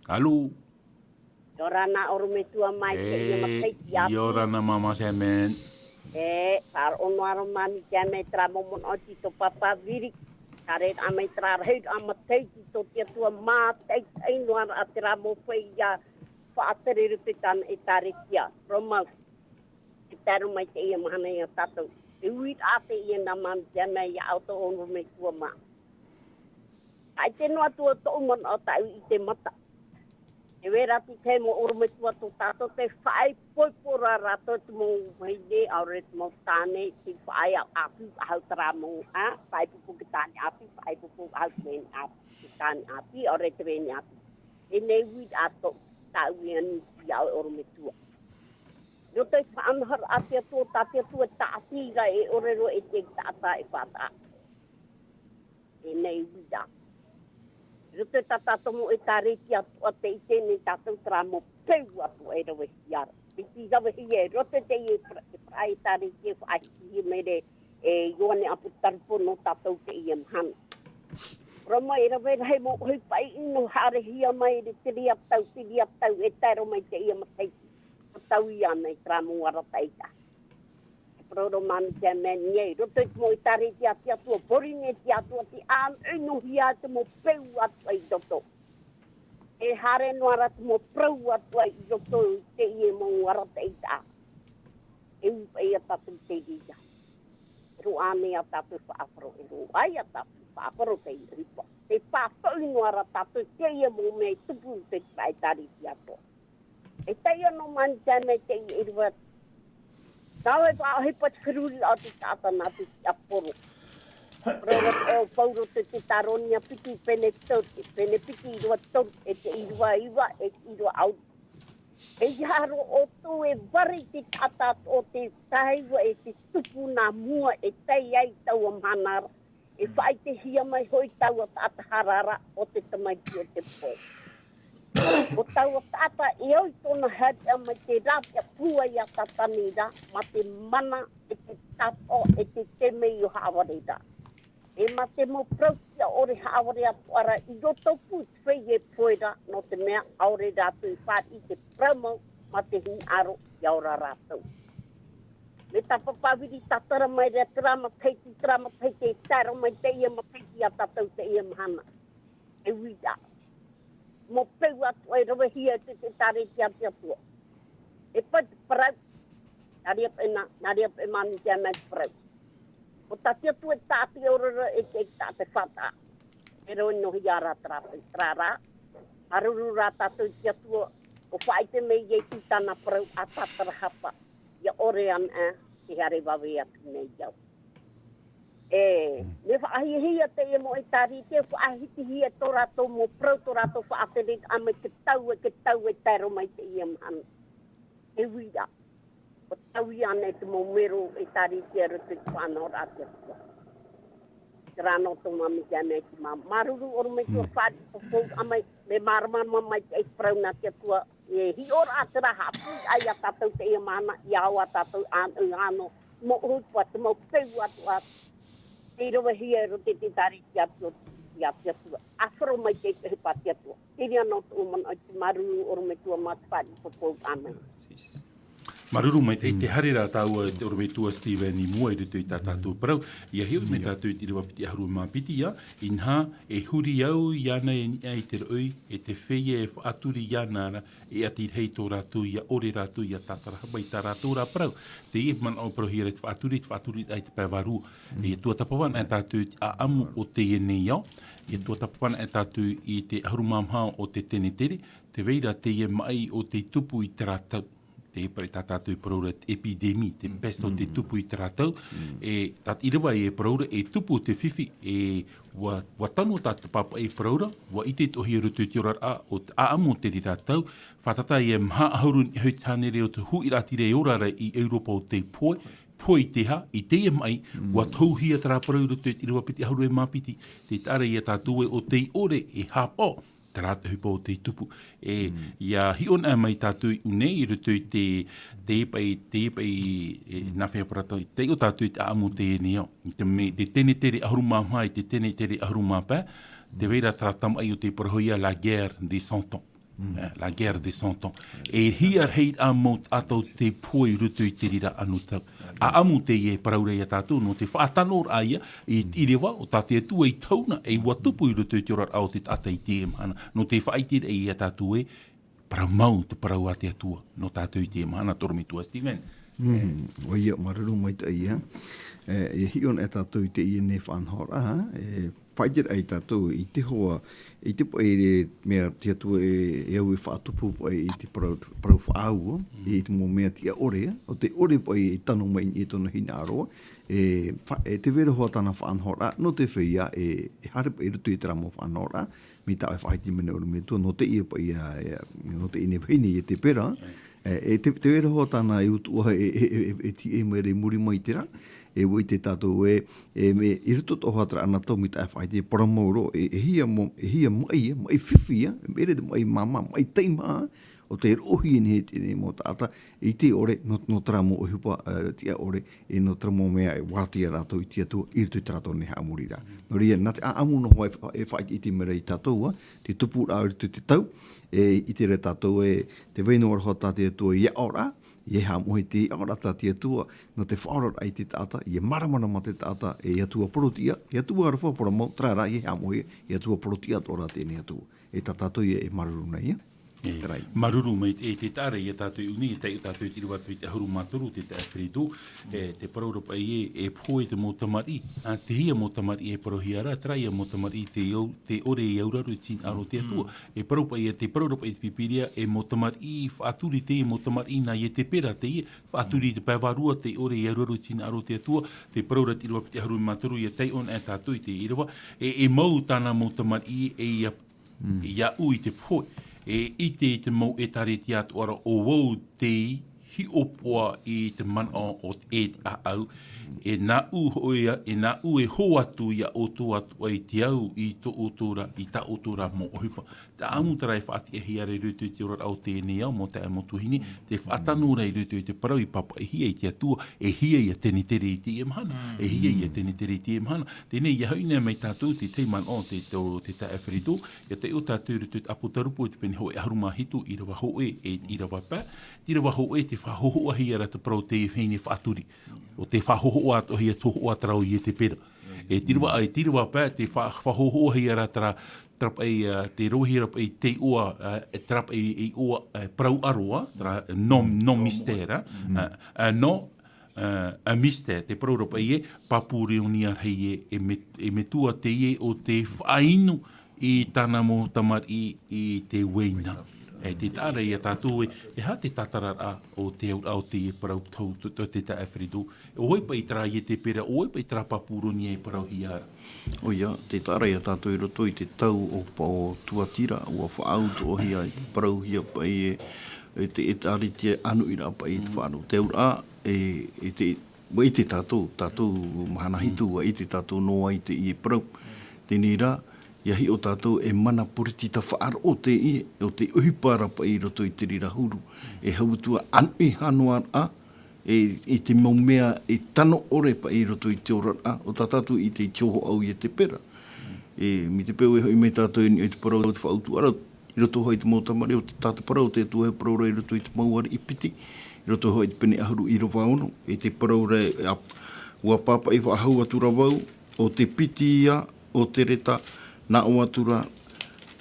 Alo. ʻIa ora na ʻorometua mai, teie matahiti ʻāpī. ʻIa ora na māmā Sēmeni. E, faʻaroʻo noa ra māmī Sēmeni, terā mau manaʻo i tō pāpā Viri. Haereraʻa mai terā rahiraʻa matahiti tō te Atua mātaʻitaʻi noa ra terā mau feiā faʻatere i roto i tāna ʻētāretia. Parau mau. Tē tae roa mai teie mahana ia tātou. E uiraʻa teie nā māmī Sēmeni ia au tō ʻorometua mā. ʻAita noa atu ā tōʻu manaʻo tāʻu i te mata. E vera te tahi mau ʻorometua tō tātou, tē faʻaipoipo ra rātou te mau vahine, ʻaore te mau tāne, tē faʻaea ʻāpī faʻahou terā mau, ā, faʻaipoipo te tāne ʻāpī, faʻaipoipo faʻahou te vahine ʻāpī, te tāne ʻāpī, ʻaore te vahine ʻāpī. E nei uiraʻa tōʻu, tāʻu e ani ia ʻoe ʻorometua. Nō te faʻanahoraʻa a te Atua, tā te Atua e tāʻati ra, e ʻore roa e te taʻata e faʻataʻa. E nei uiraʻa. I roto i tā tātou mau ʻētāretia atoʻa, tē ʻite nei tātou terā mau peu atoʻa e ravehia ra. E tē ravehia i roto i teie pra-, e pra-, ʻētāretia e faʻahitihia mai ra e Ioane ʻApotarupo nō tātou teie mahana. Parau mau e rave rahi mau ʻohipa ʻino haʻerehia mai i te reira tau, te reira tau e tae roa mai teie matahiti. Tau ia nei terā mau arataʻi taʻa. Te parau ra māmī Sēmeni, i roto i te mau ʻētāretia a te Atua, Pōrīnetia atoʻa, tē ʻānoʻinohia te mau peu atoʻa i roto. E haere noa ra te mau parau atoʻa i roto i teie mau arataʻi taʻa. E ui paʻi ia tātou te reira. E roaʻa nei ia tātou e faʻaʻāparo, e roaʻa ia tātou e faʻaʻāparo teie ʻohipa. Tē pātoʻi noa ra tātou i teie mau mea e tupu i te ʻētāretia atoʻa. E tae noa mai teie ʻīrava. Nā ʻoe faʻaʻohipa te feruriraʻa o te taʻata nā te tiaporo. Rau atu ʻo Pauro i te Tēsaronia piti pene toru, pene piti ʻīrava toru, e te ʻīrava iva, e te ʻīrava ʻahuru. E ʻia aro ʻoutou e vare i te taʻata atoʻa tē tae iva e tē tupu nā mua e tae ai taua mahana ra. E faʻaʻitehia mai hoʻi taua taʻata hara ra ʻo te tamaiti o te pō. ʻO taua taʻata e au i tōna haereʻa mai te rāveʻa pūai a Satani ra, mā te mana, e te tapaʻo, e te teme i ʻō haʻavare ra. E mā te mau parau tiʻa ʻore haʻavare atoʻa ra i roto pū i te feiā pohe ra, nō te mea ʻaore rātou i fāriʻi te parau mau mā te hinaʻaro ʻia ora rātou. Mai tā Papa Viri, tātara mai ra terā matahiti, terā matahiti, e tae roa mai teie matahiti iā tātou teie mahana. E uiraʻa. Mau peu atoʻa e ravehia e te, te ʻĒtārētia a te Atua. E pae te parau, nā reira paʻi nā, nā reira paʻi māmitia mai te parau. ʻO tā te Atua e taʻata i ora ra, e te, e taʻata e faʻataʻa. E rave noa ia rā terā pae, terā rā. Māuruuru rā tātou i te Atua, ʻua faʻaʻite mai Ietu i tāna parau ʻa tātarahapa, ʻia ʻore anaʻe te haere vave atu nei au. E, mea faʻahiahia teie mau ʻĒtārētia, faʻahitihia tō rātou mau parau, tō rātou faʻatereraʻa mai te tau, e te tau e tae roa mai teie mahana. E uiraʻa, ʻua taui anaʻe te mau mero ʻĒtārētia i roto i te faʻanahoraʻa a te Atua. Terā noa tō māmitia mai te mā-, māuruuru ʻorometua, fāriʻi popouraʻa mai, mea māramarama mai te parau nā te Atua, e hiʻoraʻa terā haʻapiʻiraʻa iā tātou teie mahana, ʻia au ā tātou ʻānoʻi, ʻānoʻi, mau ʻohipa, te mau peu atoʻa, tei ravehia i roto i te ʻĒtārētia a te Atua, iā te Atua. ʻĀfaro mai te ʻohipa a te Atua. Te reira noa tōʻu manaʻo i te māuruuru ʻorometua mā te fāriʻi popouraʻa mai. Māuruuru maitaʻi, te haere rā tāua te ʻorometua Stephen i mua i roto i tā tātou parau. ʻIa hiʻo mai tātou i te ʻīrava piti ʻahuru mā piti, ā, inaha, e huri au iāna e niʻa i te roʻi, e te feiā e faʻaturi iāna ra, e ʻati rahi tō rātou ʻia ʻore rātou ʻia tātarahapa i tā rātou rā parau. Teie manaʻo parauhia ra te faʻaturi, te faʻaturiraʻa i te pae vārua. ʻIa tuatāpapa anaʻe tātou i te ʻāʻamu o teie nei ao. ʻIa tuatāpapa anaʻe tātou i te ʻahuru mā maha o te tenetere, tē vai ra teie maʻi o tei tupu i terā tau. Teie paʻi tā tātou e parau ra te épidémie, te peste o tei tupu i terā tau. E, tā te ʻīrava e parau ra e tupu te fifi, e, ʻua, ʻua tano tā te pāpaʻi e parau ra, ʻua ʻite atoʻahia i roto i te oraraʻa o te ʻāʻamu o te reira tau, fātata i te maha ʻahuru niʻa iho i te hānere o te huiraʻatira e ora ra i Europa o tei pohe, pohe i te aha, i teie maʻi, ʻua tohuhia terā parau i roto i te ʻīrava piti ʻahuru e mā piti, tē taʻa ra ia tātou ē ʻo tei ʻore e haʻapaʻo, terā te ʻohipa o tei tupu. E, ʻia hiʻo anaʻe mai tātou i ʻō nei i roto i te, teie paʻi, teie paʻi, e, nā fea parata, taiʻo tātou i te ʻāʻamu o teie nei ao. I te mea, te tenetere ʻahuru mā maha i te tenetere ʻahuru mā pae, tē vai ra terā tamaʻi o tei parauhia la guerre des cent ans. E, la guerre des cent ans. E hia rahi ā mau taʻata o tei pohe i roto i te reira anotau. ʻĀʻamu teie e parau ra ia tātou, nō te faʻatanoraʻa ia, i te ʻīrava, ʻo tā te Atua i tauna, e ʻua tupu i roto i te oraraʻa o te taʻata i teie mahana. Nō te faʻaʻiteraʻa ia tātou ē, parau mau te parau a te Atua, nō tātou i teie mahana, te ʻorometua Stephen. Mm, ʻoia, māuruuru maitaʻi ia. E, e hiʻo anaʻe tātou i teie nei faʻanahoraʻa, e, faʻaʻiteraʻa ia tātou i te hoa, i te paʻi mea te Atua e, e au e faʻatupu paʻi i te parau, parau faʻaau, i te mau mea tiʻa ʻore, ʻo tei ʻore paʻi e tano mai i tōna hinaʻaro, e, fa-, e tē vai ra hoʻi tāna faʻanahoraʻa, nō te feiā e, e haere paʻi i roto i terā mau faʻanahoraʻa, mai tā ʻoe e faʻahiti mai nei ʻorometua, nō teie paʻi ia, ia, nō teie nei vahine ia Tepera, e, e te, tē vai ra hoʻi tāna e utuʻa e, e, e, e, e tīaʻi mai ra i muri mai i terā, e ʻua ʻite tātou ē, e, mea, i roto atoʻa hoʻi terā anotau mai tā ʻoe e faʻahiti, e parau mau roa, e, e hia mau, e hia maʻi, e, maʻi fifi, e, mea ʻere te maʻi māmā, maʻi taimaha, ʻo tei roʻohia nei e te, nei mau taʻata, i te ʻore, nō, nō terā mau ʻohipa, e, tiʻa ʻore, e nō terā mau mea e ʻua ʻite ia rātou i te Atua, i roto i tā rātou nei haʻamoriraʻa. Nō reira, nā te ʻāʻamu noa hoʻi e fa-, e faʻaʻite mai ra ia tātou, ā, te tupuraʻa i roto i te tau, e, ʻite ra tātou ē, tē vai noa ra hoʻi tā te Atua ia ora, ʻia haʻamoʻe i te ora tā te Atua, nō te faʻaoraraʻa i te taʻata, ʻia māramarama te taʻata, e Atua parau-tiʻa, e Atua aroha parau mau, terā rā, ʻia haʻamoʻe, e Atua parau-tiʻa atoʻa rā teie nei Atua. E tā tātou ia e māuruuru nei, ā? E, terā ia. Māuruuru maitaʻi, e tē taʻa ra ia tātou i ʻō nei, e taiʻo tātou i te ʻīrava piti ʻahuru mā toru, tē taʻa Fredo, e, tē parau ra paʻi ē, e pohe te mau tamariʻi, ā, teie mau tamariʻi e parauhia ra, terā ia mau tamariʻi tei au-, tei ʻore e auraro i te hinaʻaro o te Atua. E parau paʻi ē, tē parau ra paʻi te Pīpīria, e mau tamariʻi faʻaturi teie, mau tamariʻi nā Ietepera teie, faʻaturi i te pae vārua, tei ʻore e auraro i te hinaʻaro o te Atua, tē parau ra te ʻīrava piti ʻahuru mā toru, ʻia taiʻo anaʻe tātou i te ʻīrava, e, e mau tāna mau tamariʻi, e ʻia, ʻia ʻū i te pohe, e ʻite i te mau ʻĒtārētia atoʻa ra, ʻo vau tei hiʻopoʻa i te manaʻo o te, e te ʻāʻau, E nāʻu hoʻi ia, e nāʻu e hō atu ia ʻoutou atu ai te au i tō ʻoutou ra, i tā ʻoutou ra mau ʻohipa. Te ʻamu terā e faʻatiʻahia ra i roto i te oraraʻa o teie ao mau taeaʻe mau tuahine, te faʻatano ra i roto i te parau i pāpaʻihia e te Atua, e hia ia tēnei tere i teie mahana, e hia ia tēnei tere i teie mahana. Teie nei, ʻia hoʻi nei mai tātou te tahi manaʻo, te, te, te taeaʻe Ferito, ʻia taiʻo tātou i roto i te Apotarupo i te pene hōʻē ʻahuru mā hitu, ʻīrava hōʻē, e ʻīrava pae, te ʻīrava hōʻē, te faʻahōhoʻahia ra te parau o te vahine faʻaturi. ʻO te faʻahōhoʻa atoʻa hia, te hōhoʻa terā o Ietepera. E te ʻīrava, e te ʻīrava pae, te fa-, faʻahōhoʻahia ra terā, terā paʻi, ā, te rohi ra paʻi te iʻoa, ā, e terā paʻi e iʻoa, ā, parau ʻaroa, terā nom, nom mystère, ā, ā, nom, ā, un mystère, te parau ra paʻi ē, Papuronia rahi ē, e met-, e metua teie o te faʻainu i tāna mau tamariʻi i te uaina. E te taʻa ra ia tātou ē, e aha te tātararaʻa o te auraʻa o teie parau tau, tō, tō te taeaʻe Ferito. ʻO vai paʻi terā Ietepera, ʻo vai paʻi terā Papuronia e parauhia ra. ʻOia, te taʻa ra ia tātou i roto i te tau o pa-, o Tuatira, ʻua faʻaau atoʻa hia i te parauhia paʻi e, e te, e te ʻēkālesia ʻānuiraʻa paʻi i te faʻaroʻo. Te auraʻa, e, e te, ʻua ʻite tātou, tātou mahana hitu, ʻua ʻite tātou noa i teie parau. Teie rā, ʻia hiʻo tātou e mana poritita faʻaroʻo teie, ʻo te ʻohipa ra paʻi i roto i te reira huru. E hau atu ā ʻānuiraʻa, e, i te mau mea e tano ʻore paʻi i roto i te oraraʻa, ʻo tā tātou i te, i te hōhoʻa o Ietepera. E, mai te peu e hoʻi mai tātou i niʻa i te parau o te faʻautuʻaraʻa, i roto hoʻi i te mau tamariʻi, ʻo te, tā te parau o te Atua e parau ra i roto i te mau ariʻi piti, i roto hoʻi i te pene ʻahuru ʻīrava ono, e te parau ra e, ʻa, ʻua pāpaʻi faʻahou atu ra vau, ʻo te piti ia, ʻo te reta, nā ʻō atu ra,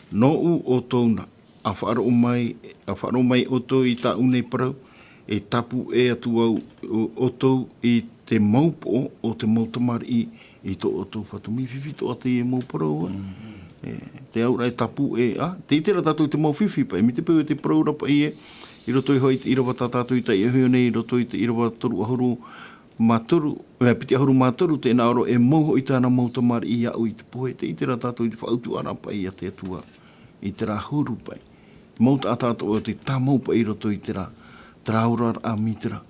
nōʻu ʻoutou na, ʻa faʻaroʻo mai, ʻa faʻaroʻo mai ʻoutou i tāʻu nei parau, e tāpū ʻē atu vau ʻo, ʻoutou i te mau poʻo o te mau tamariʻi i tō ʻoutou Fatu. Mea fifi atoʻa teie mau parau, ā. E, te auraʻa e tāpū ʻē, ā, tē ʻite ra tātou i te mau fifi paʻi, mai te peu e te parau ra paʻi ē, i roto i hoʻi i te ʻīrava tā tātou i taiʻo nei, i roto i te ʻīrava toru ʻahuru mā toru, e, piti ʻahuru mā toru, tē nā ʻō ra, e mau hoʻi tāna mau tamariʻi iāʻu i te pohe, tē ʻite ra tātou i te faʻautuʻaraʻa paʻi a te Atua, i terā huru paʻi. Mau taʻata atoʻa o te tāmau paʻi i roto i terā, terā oraraʻa mai terā.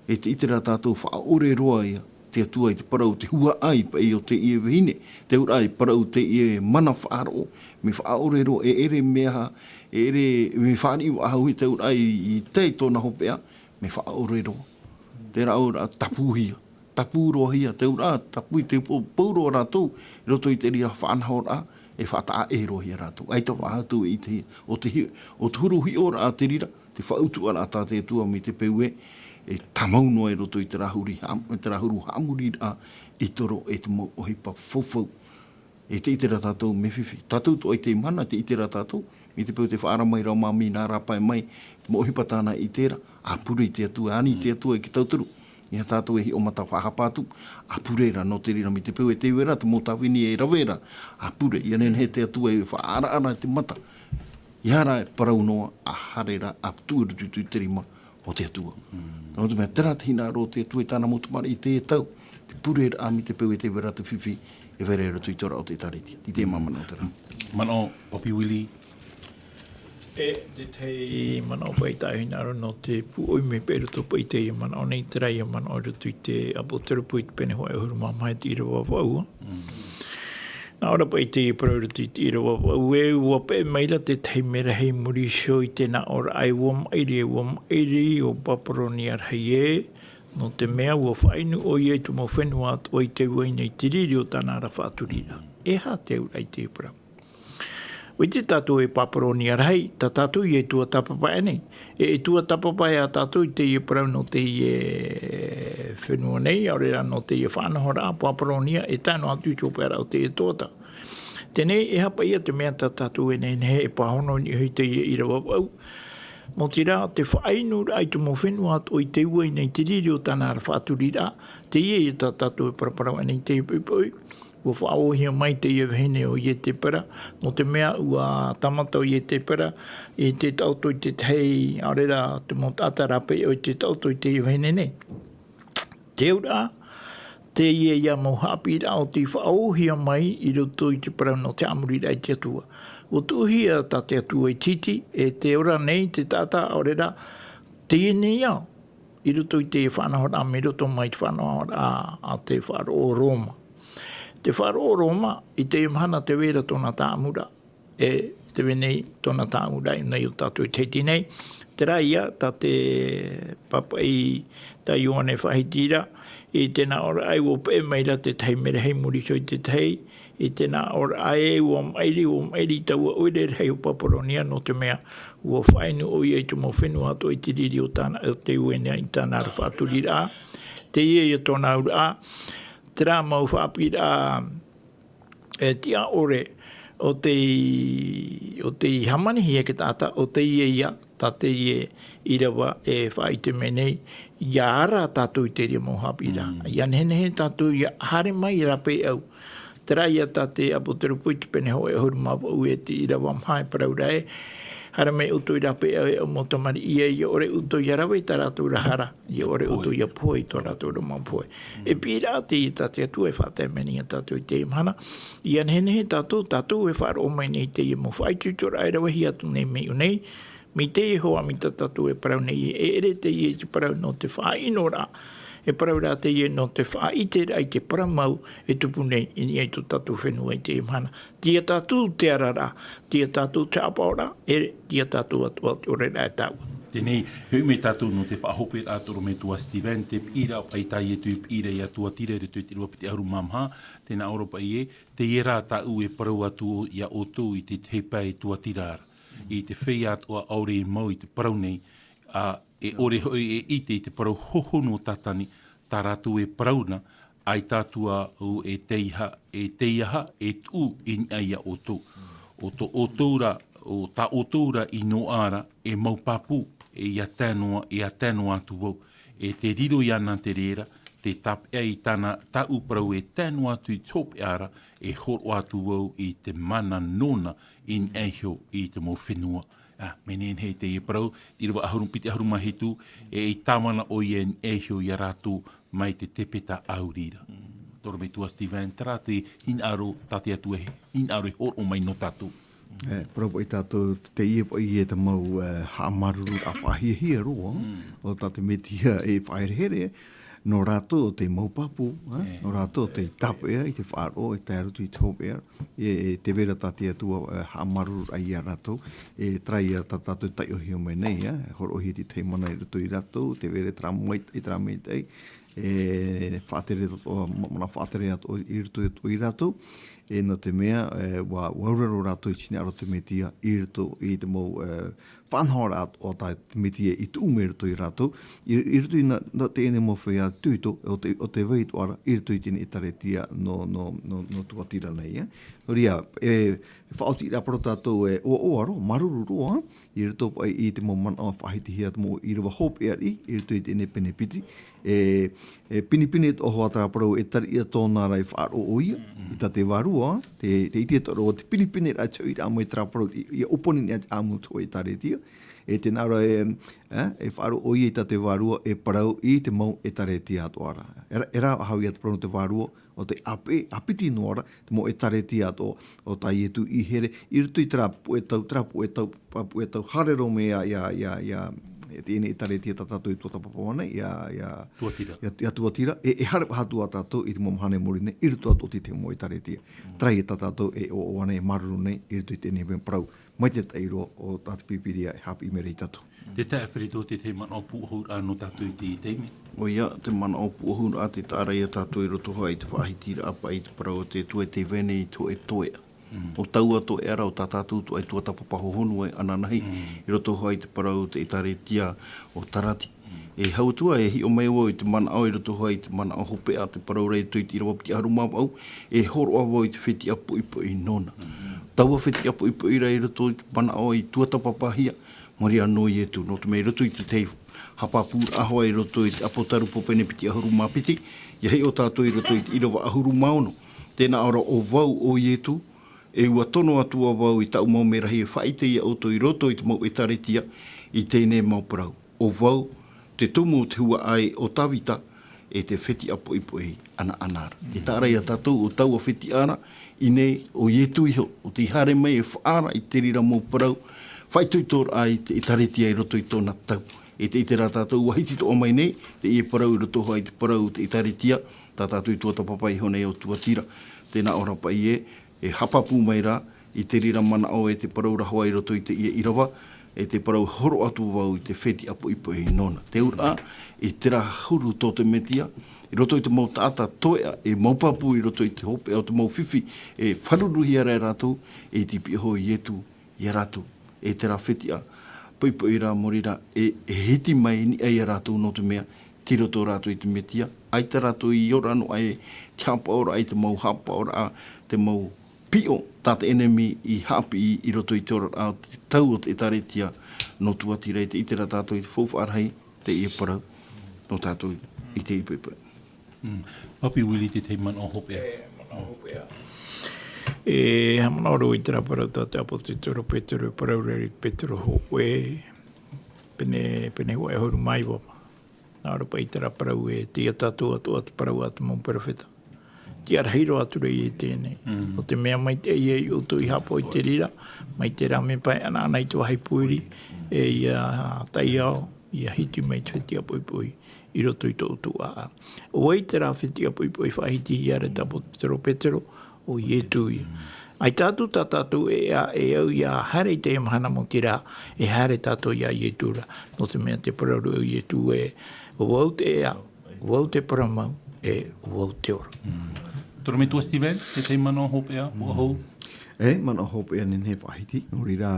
E tē ʻite ra tātou faʻaʻore roa ia, te Atua i te parau, te huaʻai paʻi o teie vahine, te auraʻa i parau teie mana faʻaroʻo, mea faʻaʻore roa, e ʻere mea aha, e ʻere, mea fāriʻi faʻahou i te auraʻa i, i tae i tōna hopeʻa, mea faʻaʻore roa. Terā auraʻa tāpūhia, tāpū roa hia, te auraʻa, tāpū i te pou, pou roa rātou, i roto i te reira faʻanahoraʻa, e faʻataʻa ʻē roa hia rātou. ʻAita faʻahou atu e ʻitehia, ʻo te hi-, ʻo te huru hiʻoraʻa te reira, te faʻautuʻaraʻa tā te Atua mai te peu ē, e tāmau noa i roto i terā huru haʻam-, terā huru haʻamoriraʻa i toro e te mau ʻohipa faufaʻa. E tē ʻite ra tātou mea fifi. Tātou atoʻa i teie mahana, tē ʻite ra tātou, mai te peu tē faʻaara mai ra ʻo Māmī nā rāpae mai, te mau ʻohipa tāna i terā, ʻa pure i te Atua, ani te Atua i te tauturu. ʻEiaha tātou e hiʻo mata faʻahapa atu, ʻa pure ra nō te reira mai te peu e tē vai ra te mau tāvini e rave ra, ʻa pure, ʻia nehenehe te Atua e faʻaaraʻara te mata. ʻEiaha rā e parau noa, ʻa haere ra, ʻa tuʻu i roto i te rima o te Atua. Nō te mea, terā te hinaʻaro o te Atua i tāna mau tamariʻi i teie tau, te pureraʻa mai te peu e tē vai ra te fifi, e vai ra i roto i te oraraʻa o te ʻĒtārētia. Tē ʻite e māmā nō terā. Manaʻo, ʻĀpī Willie. E, te tahi manaʻo paʻi tāʻu e hinaʻaro nō te pūʻoi mai paʻi i roto paʻi i teie manaʻo nei, terā ia manaʻo i roto i te Apotarupo i te pene hōʻē ʻahuru mā maha i te ʻīrava vaʻu. Nā ʻō ra paʻi teie parau i roto i te ʻīrava vaʻu ē, ʻua peʻe mai ra te tahi merahi i muri iho i te nā ʻōraʻa ē, ʻua maʻiri, ʻua maʻiri ʻo Papuronia rahi ē, nō te mea ʻua faʻainu ʻoia i te mau fenua atoʻa i te uaina i te riri o tāna ra faʻaturiraʻa. E aha te auraʻa i teie parau? ʻUa ʻite tātou e Papuronia rahi, tā tātou ïa e tuatāpapa aʻe nei. E, e tuatāpapa ïa tātou i teie parau nō teie fenua nei, ʻaore rā nō teie faʻanahoraʻa, Papuronia, e tae noa atu i te hopeʻaraʻa o teie tuatāpapa. Teie nei, e aha paʻi ïa te mea tā tātou e nehenehe e pāhono i niʻa i teie ʻīrava vaʻu. Nō te reira, te faʻainuraʻa i te mau fenua atoʻa i te uaina i te riri o tāna ra faʻaturiraʻa, teie ïa tā tātou e paraparau aʻe nei i teie poʻipoʻi. ʻUa faʻaōhia mai teie vahine ʻo Ietepera, nō te mea ʻua tāmata ʻo Ietepera i te taʻoto i te tahi, ʻaore rā, te mau taʻata rāpae i te taʻoto i teie vahine nei. Te auraʻa, teie ïa mau haʻapiʻiraʻa ʻo tei faʻaōhia mai i roto i te parau nō te haʻamoriraʻa i te Atua. ʻUa tuʻuhia tā te Atua i te hiti, e tē ora nei te taʻata, ʻaore rā, teie nei ao. i roto i te faʻanahoraʻa, mai roto mai te faʻanahoraʻa a te faʻaroʻo Roma. Te faʻaroʻo Roma, i te mahana tē vai ra tōna tāʻamuraʻa, e tē vai nei tōna tāʻamuraʻa i ʻō nei o tātou i Tahiti nei. Terā ïa, tā te pāpaʻi tā Ioane Faʻahiti ra, i tēnā ʻōraʻa ʻua peʻe mai ra te tahi merahi i muri iho i te tahi, i tēnā ʻōraʻa ē, ʻua maʻiri, ʻua maʻiri i taua ʻoire rahi o Paparonia, nō te mea, ʻua faʻainu ʻoia i te mau fenua atoʻa i te riri o tāna, o te uena i tāna ra faʻaturiraʻa. Teie ïa tōna auraʻa, terā mau faʻaʻāpīraʻa, e tiʻa ʻore, ʻo tei, ʻo tei hāmanihia e te taʻata, ʻo teie ïa, tā teie ʻīrava e faʻaʻite mai nei, ʻia ara tātou i te reira mau haʻapiʻiraʻa. Mm. ʻIa nehenehe tātou ʻia haere mai i rāpae ʻau. Terā ïa tā te ʻāpōsetolo Pauro i te pene hōʻē ʻahuru mā vaʻu e te ʻīrava maha e parau ra ē, haere mai ʻoutou i rāpae ʻau e ʻaʻau mau tamariʻi ē, ʻia ʻore ʻoutou ʻia rave i tā rātou ra hara, ʻia ʻore ʻoutou ʻia pohe i tō rātou ra mau pohe. E piʻiraʻa teie tā te Atua e faʻatae mai nei ia tātou i teie mahana. ʻIa nehenehe tātou, tātou e faʻaroʻo mai nei i teie mau faʻaitoitoraʻa e ravehia atu nei mai ʻō nei, mai teie hoa mai tā tātou e parau nei, e ʻere teie i te parau nō te faʻaʻinoraʻa, e parau rā teie nō te faʻaʻiteraʻa i te parau mau e tupu nei i niʻa i tō tātou fenua i teie mahana. Tei ia tātou te araraʻa, tei ia tātou te haʻapaʻoraʻa, e tei ia tātou atoʻa te ʻoreraʻa e tāua. Teie nei, hoʻi mai tātou nō te faʻahoperaʻa tō ʻorometua Steven, te piʻiraʻa paʻi tā Ietu i piʻi ra ia Tuatira i roto i te ʻīrava piti ʻahuru mā maha, tēnā ʻōraʻa paʻi ē, teie rā tāʻu e parau atu ia ʻoutou i te tahi pae Tuatira ra. I te feiā atoʻa ʻaore e mau i te parau nei, ā, e ʻore hoʻi e ʻite i te parau hohonu o Tātani, tā rātou e parau na, ʻaita atu ā ʻoe e teiaha, e teiaha, e tuʻu i niʻa ia ʻoutou. ʻO tō ʻoutou ra, ʻo tā ʻoutou ra i noaʻa ra, e mau pāpū, e ʻia tae noa, e ʻia tae noa atu vau. E tē riro iāna te reira, tē tāpeʻa i tāna, tāʻu parau e tae noa atu i te hopeʻa ra, e hōroʻa atu vau i te mana nōna i niʻa iho i te mau fenua. Ā, mea nehenehe teie parau, ʻīrava ʻahuru, piti ʻahuru mā hitu, e, e tāvana ʻoia i niʻa iho ia rātou mai te tepeta ʻauri ra. Mm. Tō ʻorometua Steven, terā te hinaʻaro tā te Atua e, hinaʻaro e hōroʻa mai nō tātou. E, parau paʻi tātou, teie paʻi e te mau, e, haʻamāuruururaʻa faʻahiahia roa, mm, o tā te Mesia e faʻaherehere, nō rātou ʻo tei mau pāpū, e, e, nō rātou ʻo tei tāpeʻa i te faʻaroʻo, e tae roto i te hopeʻa, e, e tē vai ra tā te Atua, e, haʻamāuruururaʻa ia rātou, e, terā ïa tā tātou e taiʻohia mai nei, e, hōroʻahia te tahi mana i roto ia rātou, tē vai ra terā mai-, e terā maitaʻi, e, faʻatere atoʻa, ma-, mana faʻatere atoʻa i roto ia rātou, e, nō te mea, e, ʻua, ʻua auraro rātou i te hinaʻaro o te Mesia i roto i te mau, e, faʻanahoraʻa o tā te Mesia i tuʻu mai i roto ia rātou, i, i roto i nā, nā teie nei mau feiā Tuatira, ʻo tē, ʻo tē vai atoʻa ra, i roto i teie nei ʻētāretia nō, nō, nō, nō Tuatira nei, e. Nō reira, e, faʻaoti ra parau tātou e ʻoaʻoa roa, māuruuru roa, i roto paʻi i te mau manaʻo faʻahitihia te mau ʻīrava hopeʻa riʻi, i roto i teie nei pene piti, e, e pinepine atoʻa hoʻi terā parau e tariʻa tōna ra e faʻaroʻo ʻoia, mm, i tā te vārua, te, te ʻite atoʻa ra te pinepineraʻa te hoʻiraʻa mai terā parau i, ʻia ʻōpani nei te ʻāmui o te ʻētāretia, e tē nā ʻō ra e, e, e faʻaroʻo ʻoia i tā te vārua e parau i te mau ʻētāretia atoʻa ra. E rā, e rā faʻahou ia te parau nō te vārua, ʻo tē ʻāpeʻe, ʻāpiti noa ra, te mau ʻētāretia atoʻa, ʻo tā Ietu i here, i roto i terā puʻe tau, terā puʻe tau, pa-, puʻe tau, haere roa mai ia, ia, ia, ia, e teie nei ʻētāretia tā tātou i tuatāpapa nei, ia, ia, Tuatira. Ia, ia Tuatira, e, e haere faʻahou atu ā tātou i te mau mahana i muri nei, i roto atoʻa i te mau ʻētāretia. Terā ïa tā tātou e ʻoaʻoa nei, e māuruuru nei, i roto i teie nei parau. Mai te tahi roa o tā te Pīpīria e haʻapiʻi mai ra ia tātou. Tē tae ā Ferito, te tahi manaʻo pūʻohuraʻa nō tātou i teie taime? ʻOia, te manaʻo pūʻohuraʻa tē taʻa ra ia tātou i roto hoʻi i te faʻahitiraʻa paʻi i te parau o te Atua e tē vai nei i te hōʻē toeʻa. Mm. ʻO taua toeʻa ra, ʻo tā tātou atoʻa e tuatāpapa hohonu ai ananahi, mm, i roto hoʻi i te parau o te ʻētāretia o Tarati. E hau atu ā, e hiʻo mai vau i te manaʻo i roto hoʻi i te manaʻo hopeʻa, te parau ra i roto i te ʻīrava piti ʻahuru mā vaʻu, e hōroʻa vau i te fetiʻa poʻipoʻi nōna. Mm. Taua fetiʻa poʻipoʻi ra i roto i te manaʻo i tuatāpapahia, mai reira nō Ietu, nō te mea i roto i te tahi haʻapāpūraʻa hoʻi i roto i te ʻĀpōtarupo pene piti ʻahuru mā piti, ʻia hiʻo tātou i roto i te ʻīrava ʻahuru mā ono. Tē nā ʻō ra, ʻo vau, ʻo Ietu, e ʻua tono atu ā vau i tāʻu mau merahi e faʻaʻite ia ʻoutou i roto i te mau ʻētāretia i teie nei mau parau. ʻO vau, te tumu o te huaʻai o Tavita, e te fetiʻa poʻipoʻi ʻanaʻana ra. Tē taʻa ra ia tātou ʻo taua fetiʻa ra, i ʻō nei ʻo Ietu iho, ʻo tē haere mai e faʻaara i te reira mau parau, faʻaitoitoraʻa i te ʻētāretia i roto i tōna tau. E te ʻite rā tātou, ʻua hiti atoʻa mai nei teie parau i roto hoʻi i te parau o te ʻĒtārētia, tā tātou i tuatāpapa iho nei o Tuatira. Tē nā ʻō ra paʻi ē, e haʻapāpū mai rā i te reira manaʻo e te parau ra hoʻi i roto i teie ʻīrava, e te parau horo atu vau i te fetiʻa poʻipoʻi nōna. Te auraʻa, i terā huru tō te Mesia, i roto i te mau taʻata toeʻa, e mau pāpū i roto i te hopeʻa o te mau fifi, e fāruruhia ra e rātou, e iti piʻi iho Ietu ia rātou. E terā fetiʻa poʻipoʻi rā, nō reira, e, e hiti mai i niʻa ia rātou, nō te mea, tei roto rātou i te Mesia, ʻaita rātou i ora noa i te haʻapaʻoraʻa, i te mau haʻapaʻoraʻa, te mau piʻo tā te ʻenemi i haʻapiʻi i roto i te oraraʻa o te tau o te ʻĒtārētia nō Tuatira. I te ʻite ra tātou i te faufaʻa rahi, teie parau, nō tātou i teie poʻipoʻi. Mm. Papi Willie, te tahi manaʻo hopeʻa. E, manaʻo hopeʻa. E, haʻamanaʻo roa i terā parau tā te ʻāpōsetolo Petero, e parau ra i Petero hōʻē, pene, pene hōʻē ʻahuru mā iva. Nā ʻō ra paʻi terā parau ē, tei ia tātou atoʻa te parau a te mau perofeta. Tiʻa rahi roa atu ra ïa i teie nei. Mm. Nō te mea maitaʻi ia ʻoutou i haʻapaʻo i te reira, mai terā mea pae ʻanaʻana i te vāhi pōiri, e ia taiao, ia hiti mai te fetiʻa poʻipoʻi i roto i tō ʻoutou ʻāʻau. ʻO vai terā fetiʻa poʻipoʻi faʻahitihia ra e te ʻāpōsetolo Petero, ʻo Ietu ïa. ʻAita atu tā tātou e, e au ʻia haere i teie mahana, maoti rā, e haere tātou iā Ietu ra. Nō te mea tē parau ra ʻo Ietu ē, ʻo vau te ea, ʻo vau te parau mau, e ʻo vau te ora. Mm. Torometua Steven, te tahi manaʻo hopeʻa, ʻua hou? E, manaʻo hopeʻa nehenehe faʻahiti, nō reira,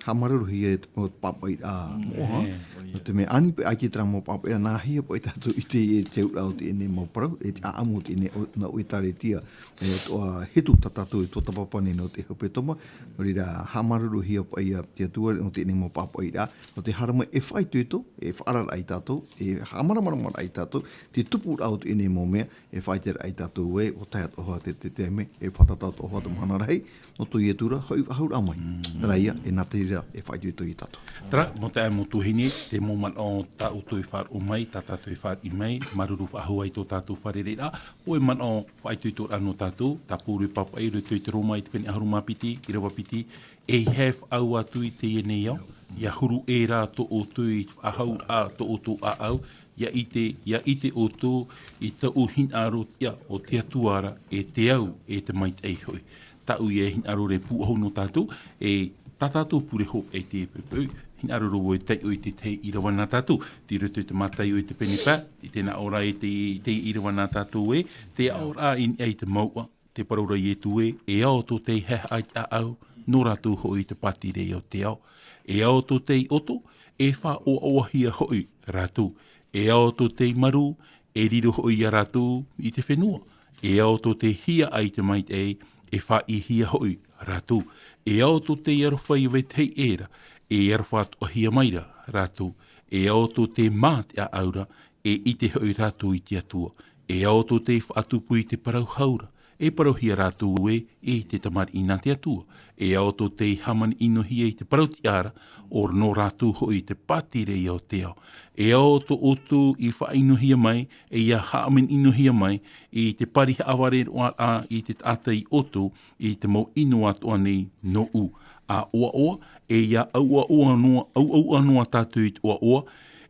haʻamāuruuruhia e te mau pāpaʻiraʻa moʻa. E. Nō te mea ani paʻi ʻaita terā mau pāpaʻiraʻa nāhea paʻi tātou i te, i te auraʻa o teie nei mau parau, e te ʻāʻamu o teie nei, o, nā ʻō ʻĒtārētia, e, atoʻa hitu tā tātou e tuatāpapa nei nō te hepetoma, nō reira, haʻamāuruuruhia paʻi ia te Atua nō teie nei mau pāpaʻiraʻa, nō te haere mai e faʻaitoito, e faʻaararaʻa ia tātou, e haʻamāramaramaraʻa ia tātou, te tupuraʻa o teie nei mau mea, e faʻaʻiteraʻa ia tātou ē, ʻua tae atoʻa te, te, te taime, e fātata atoʻa te mahana rahi, nō tō Ietu ra, hoʻi faʻahou mai. Mm. Terā ïa, e nā te reira, e faʻaitoito ia tātou. Terā, nō te ʻāʻau mau tuahine, te mau manaʻo tā ʻoutou e faʻaroʻo mai, tā tātou e fāriʻi mai, māuruuru faʻahou i tō tātou fārereiraʻa, ʻo e manaʻo faʻaitoitoraʻa nō tātou, tā Pauro e pāpaʻi i roto i te Roma i te pene ʻahuru mā piti, ʻīrava piti, ʻeiaha e faʻaau atu i teie nei ao, ʻia huru ʻē rā tō ʻoutou i te faʻahouraʻa tō ʻoutou ʻāʻau, ʻia ʻite, ʻia ʻite ʻoutou i taʻu hinaʻaro tiʻa o te Atua ra, e te au, e te maitaʻi hoʻi. Tāʻu ïa e hinaʻaro ra e pūʻohu nō tātou, e tā tātou pure hopeʻa i te poʻipoʻi, hinaʻaro ra vau e taiʻo i te tahi ʻīrava nā tātou, tei roto i te Mataio i te pene pae, i te nā ʻō ra e te, i te ʻīrava nā tātou ē, te aʻoraʻa i niʻa i te mouʻa, tē parau ra Ietu ē, e ao tō tei haʻehaʻa i te ʻāʻau, nō rātou hoʻi te pātireia o te ao. E ao tō tei ʻoto, e faʻaʻoaʻoahia hoʻi rātou. E ao tō tei marū, e riro hoʻi ia rātou i te fenua. E ao tō tei hiaʻai i te maitaʻi, e faʻaʻīhia hoʻi rātou. E ao tō tei aroha i vetahi ʻē ra, e aroha atoʻahia mai ra rātou. E ao tō tei mā te ʻāʻau ra, e ʻite hoʻi rātou i te Atua. E ao tō tei faʻatupu i te parau hau ra, e parauhia rātou ē, e te tamariʻi nā te Atua. E ao tō tei hāmani ʻinohia i te parau tiʻa ra, ʻo nō rātou hoʻi te pātireia o te ao. E ao tō ʻoutou i faʻaʻinohia mai, e ʻia hāmani ʻinohia mai, i te pari haʻavare roa ā i te taʻata i ʻoto, i te mau ʻino atoʻa nei nōʻu. ʻA ʻoaʻoa, e ʻia ʻauʻauʻa noa, ʻauʻauʻa noa tātou i te ʻoaʻoa,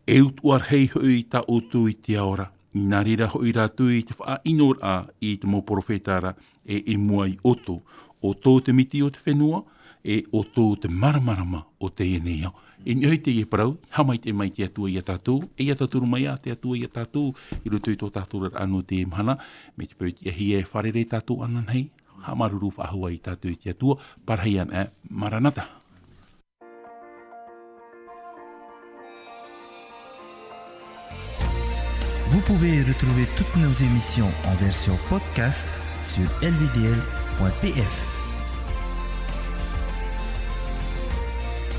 e utuʻa rahi hoʻi tā ʻoutou i te ao ra. I nā reira hoʻi rātou i te faʻaʻinoraʻa i te mau perofeta ra, e i mua i ʻoutou. ʻO ʻoutou te miti o te fenua, e ʻo ʻoutou te māramarama o teie nei ao. I niʻa i teie parau, haʻamaitaʻi mai te Atua ia tātou, e ia tauturu mai ā te Atua ia tātou, i roto i tō tātou oraraʻa nō teie mahana, mai te peu tiʻahia e fārerei tātou ananahi, haʻamāuruuru faʻahou ia tātou i te Atua, parahi ana, Maranata. Vous pouvez retrouver toutes nos émissions en version podcast sur L V D L point P F.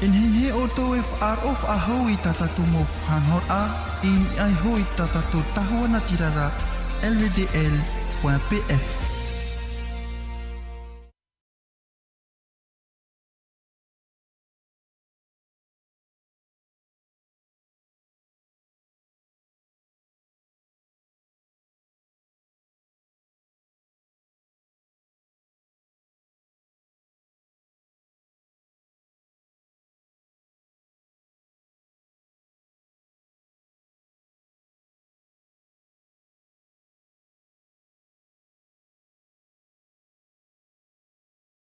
E nehenehe ʻoutou e faʻaroʻo faʻahou i tā tātou mau faʻanahoraʻa, i niʻa iho i tā tātou tahua natirara, L V D L point P F.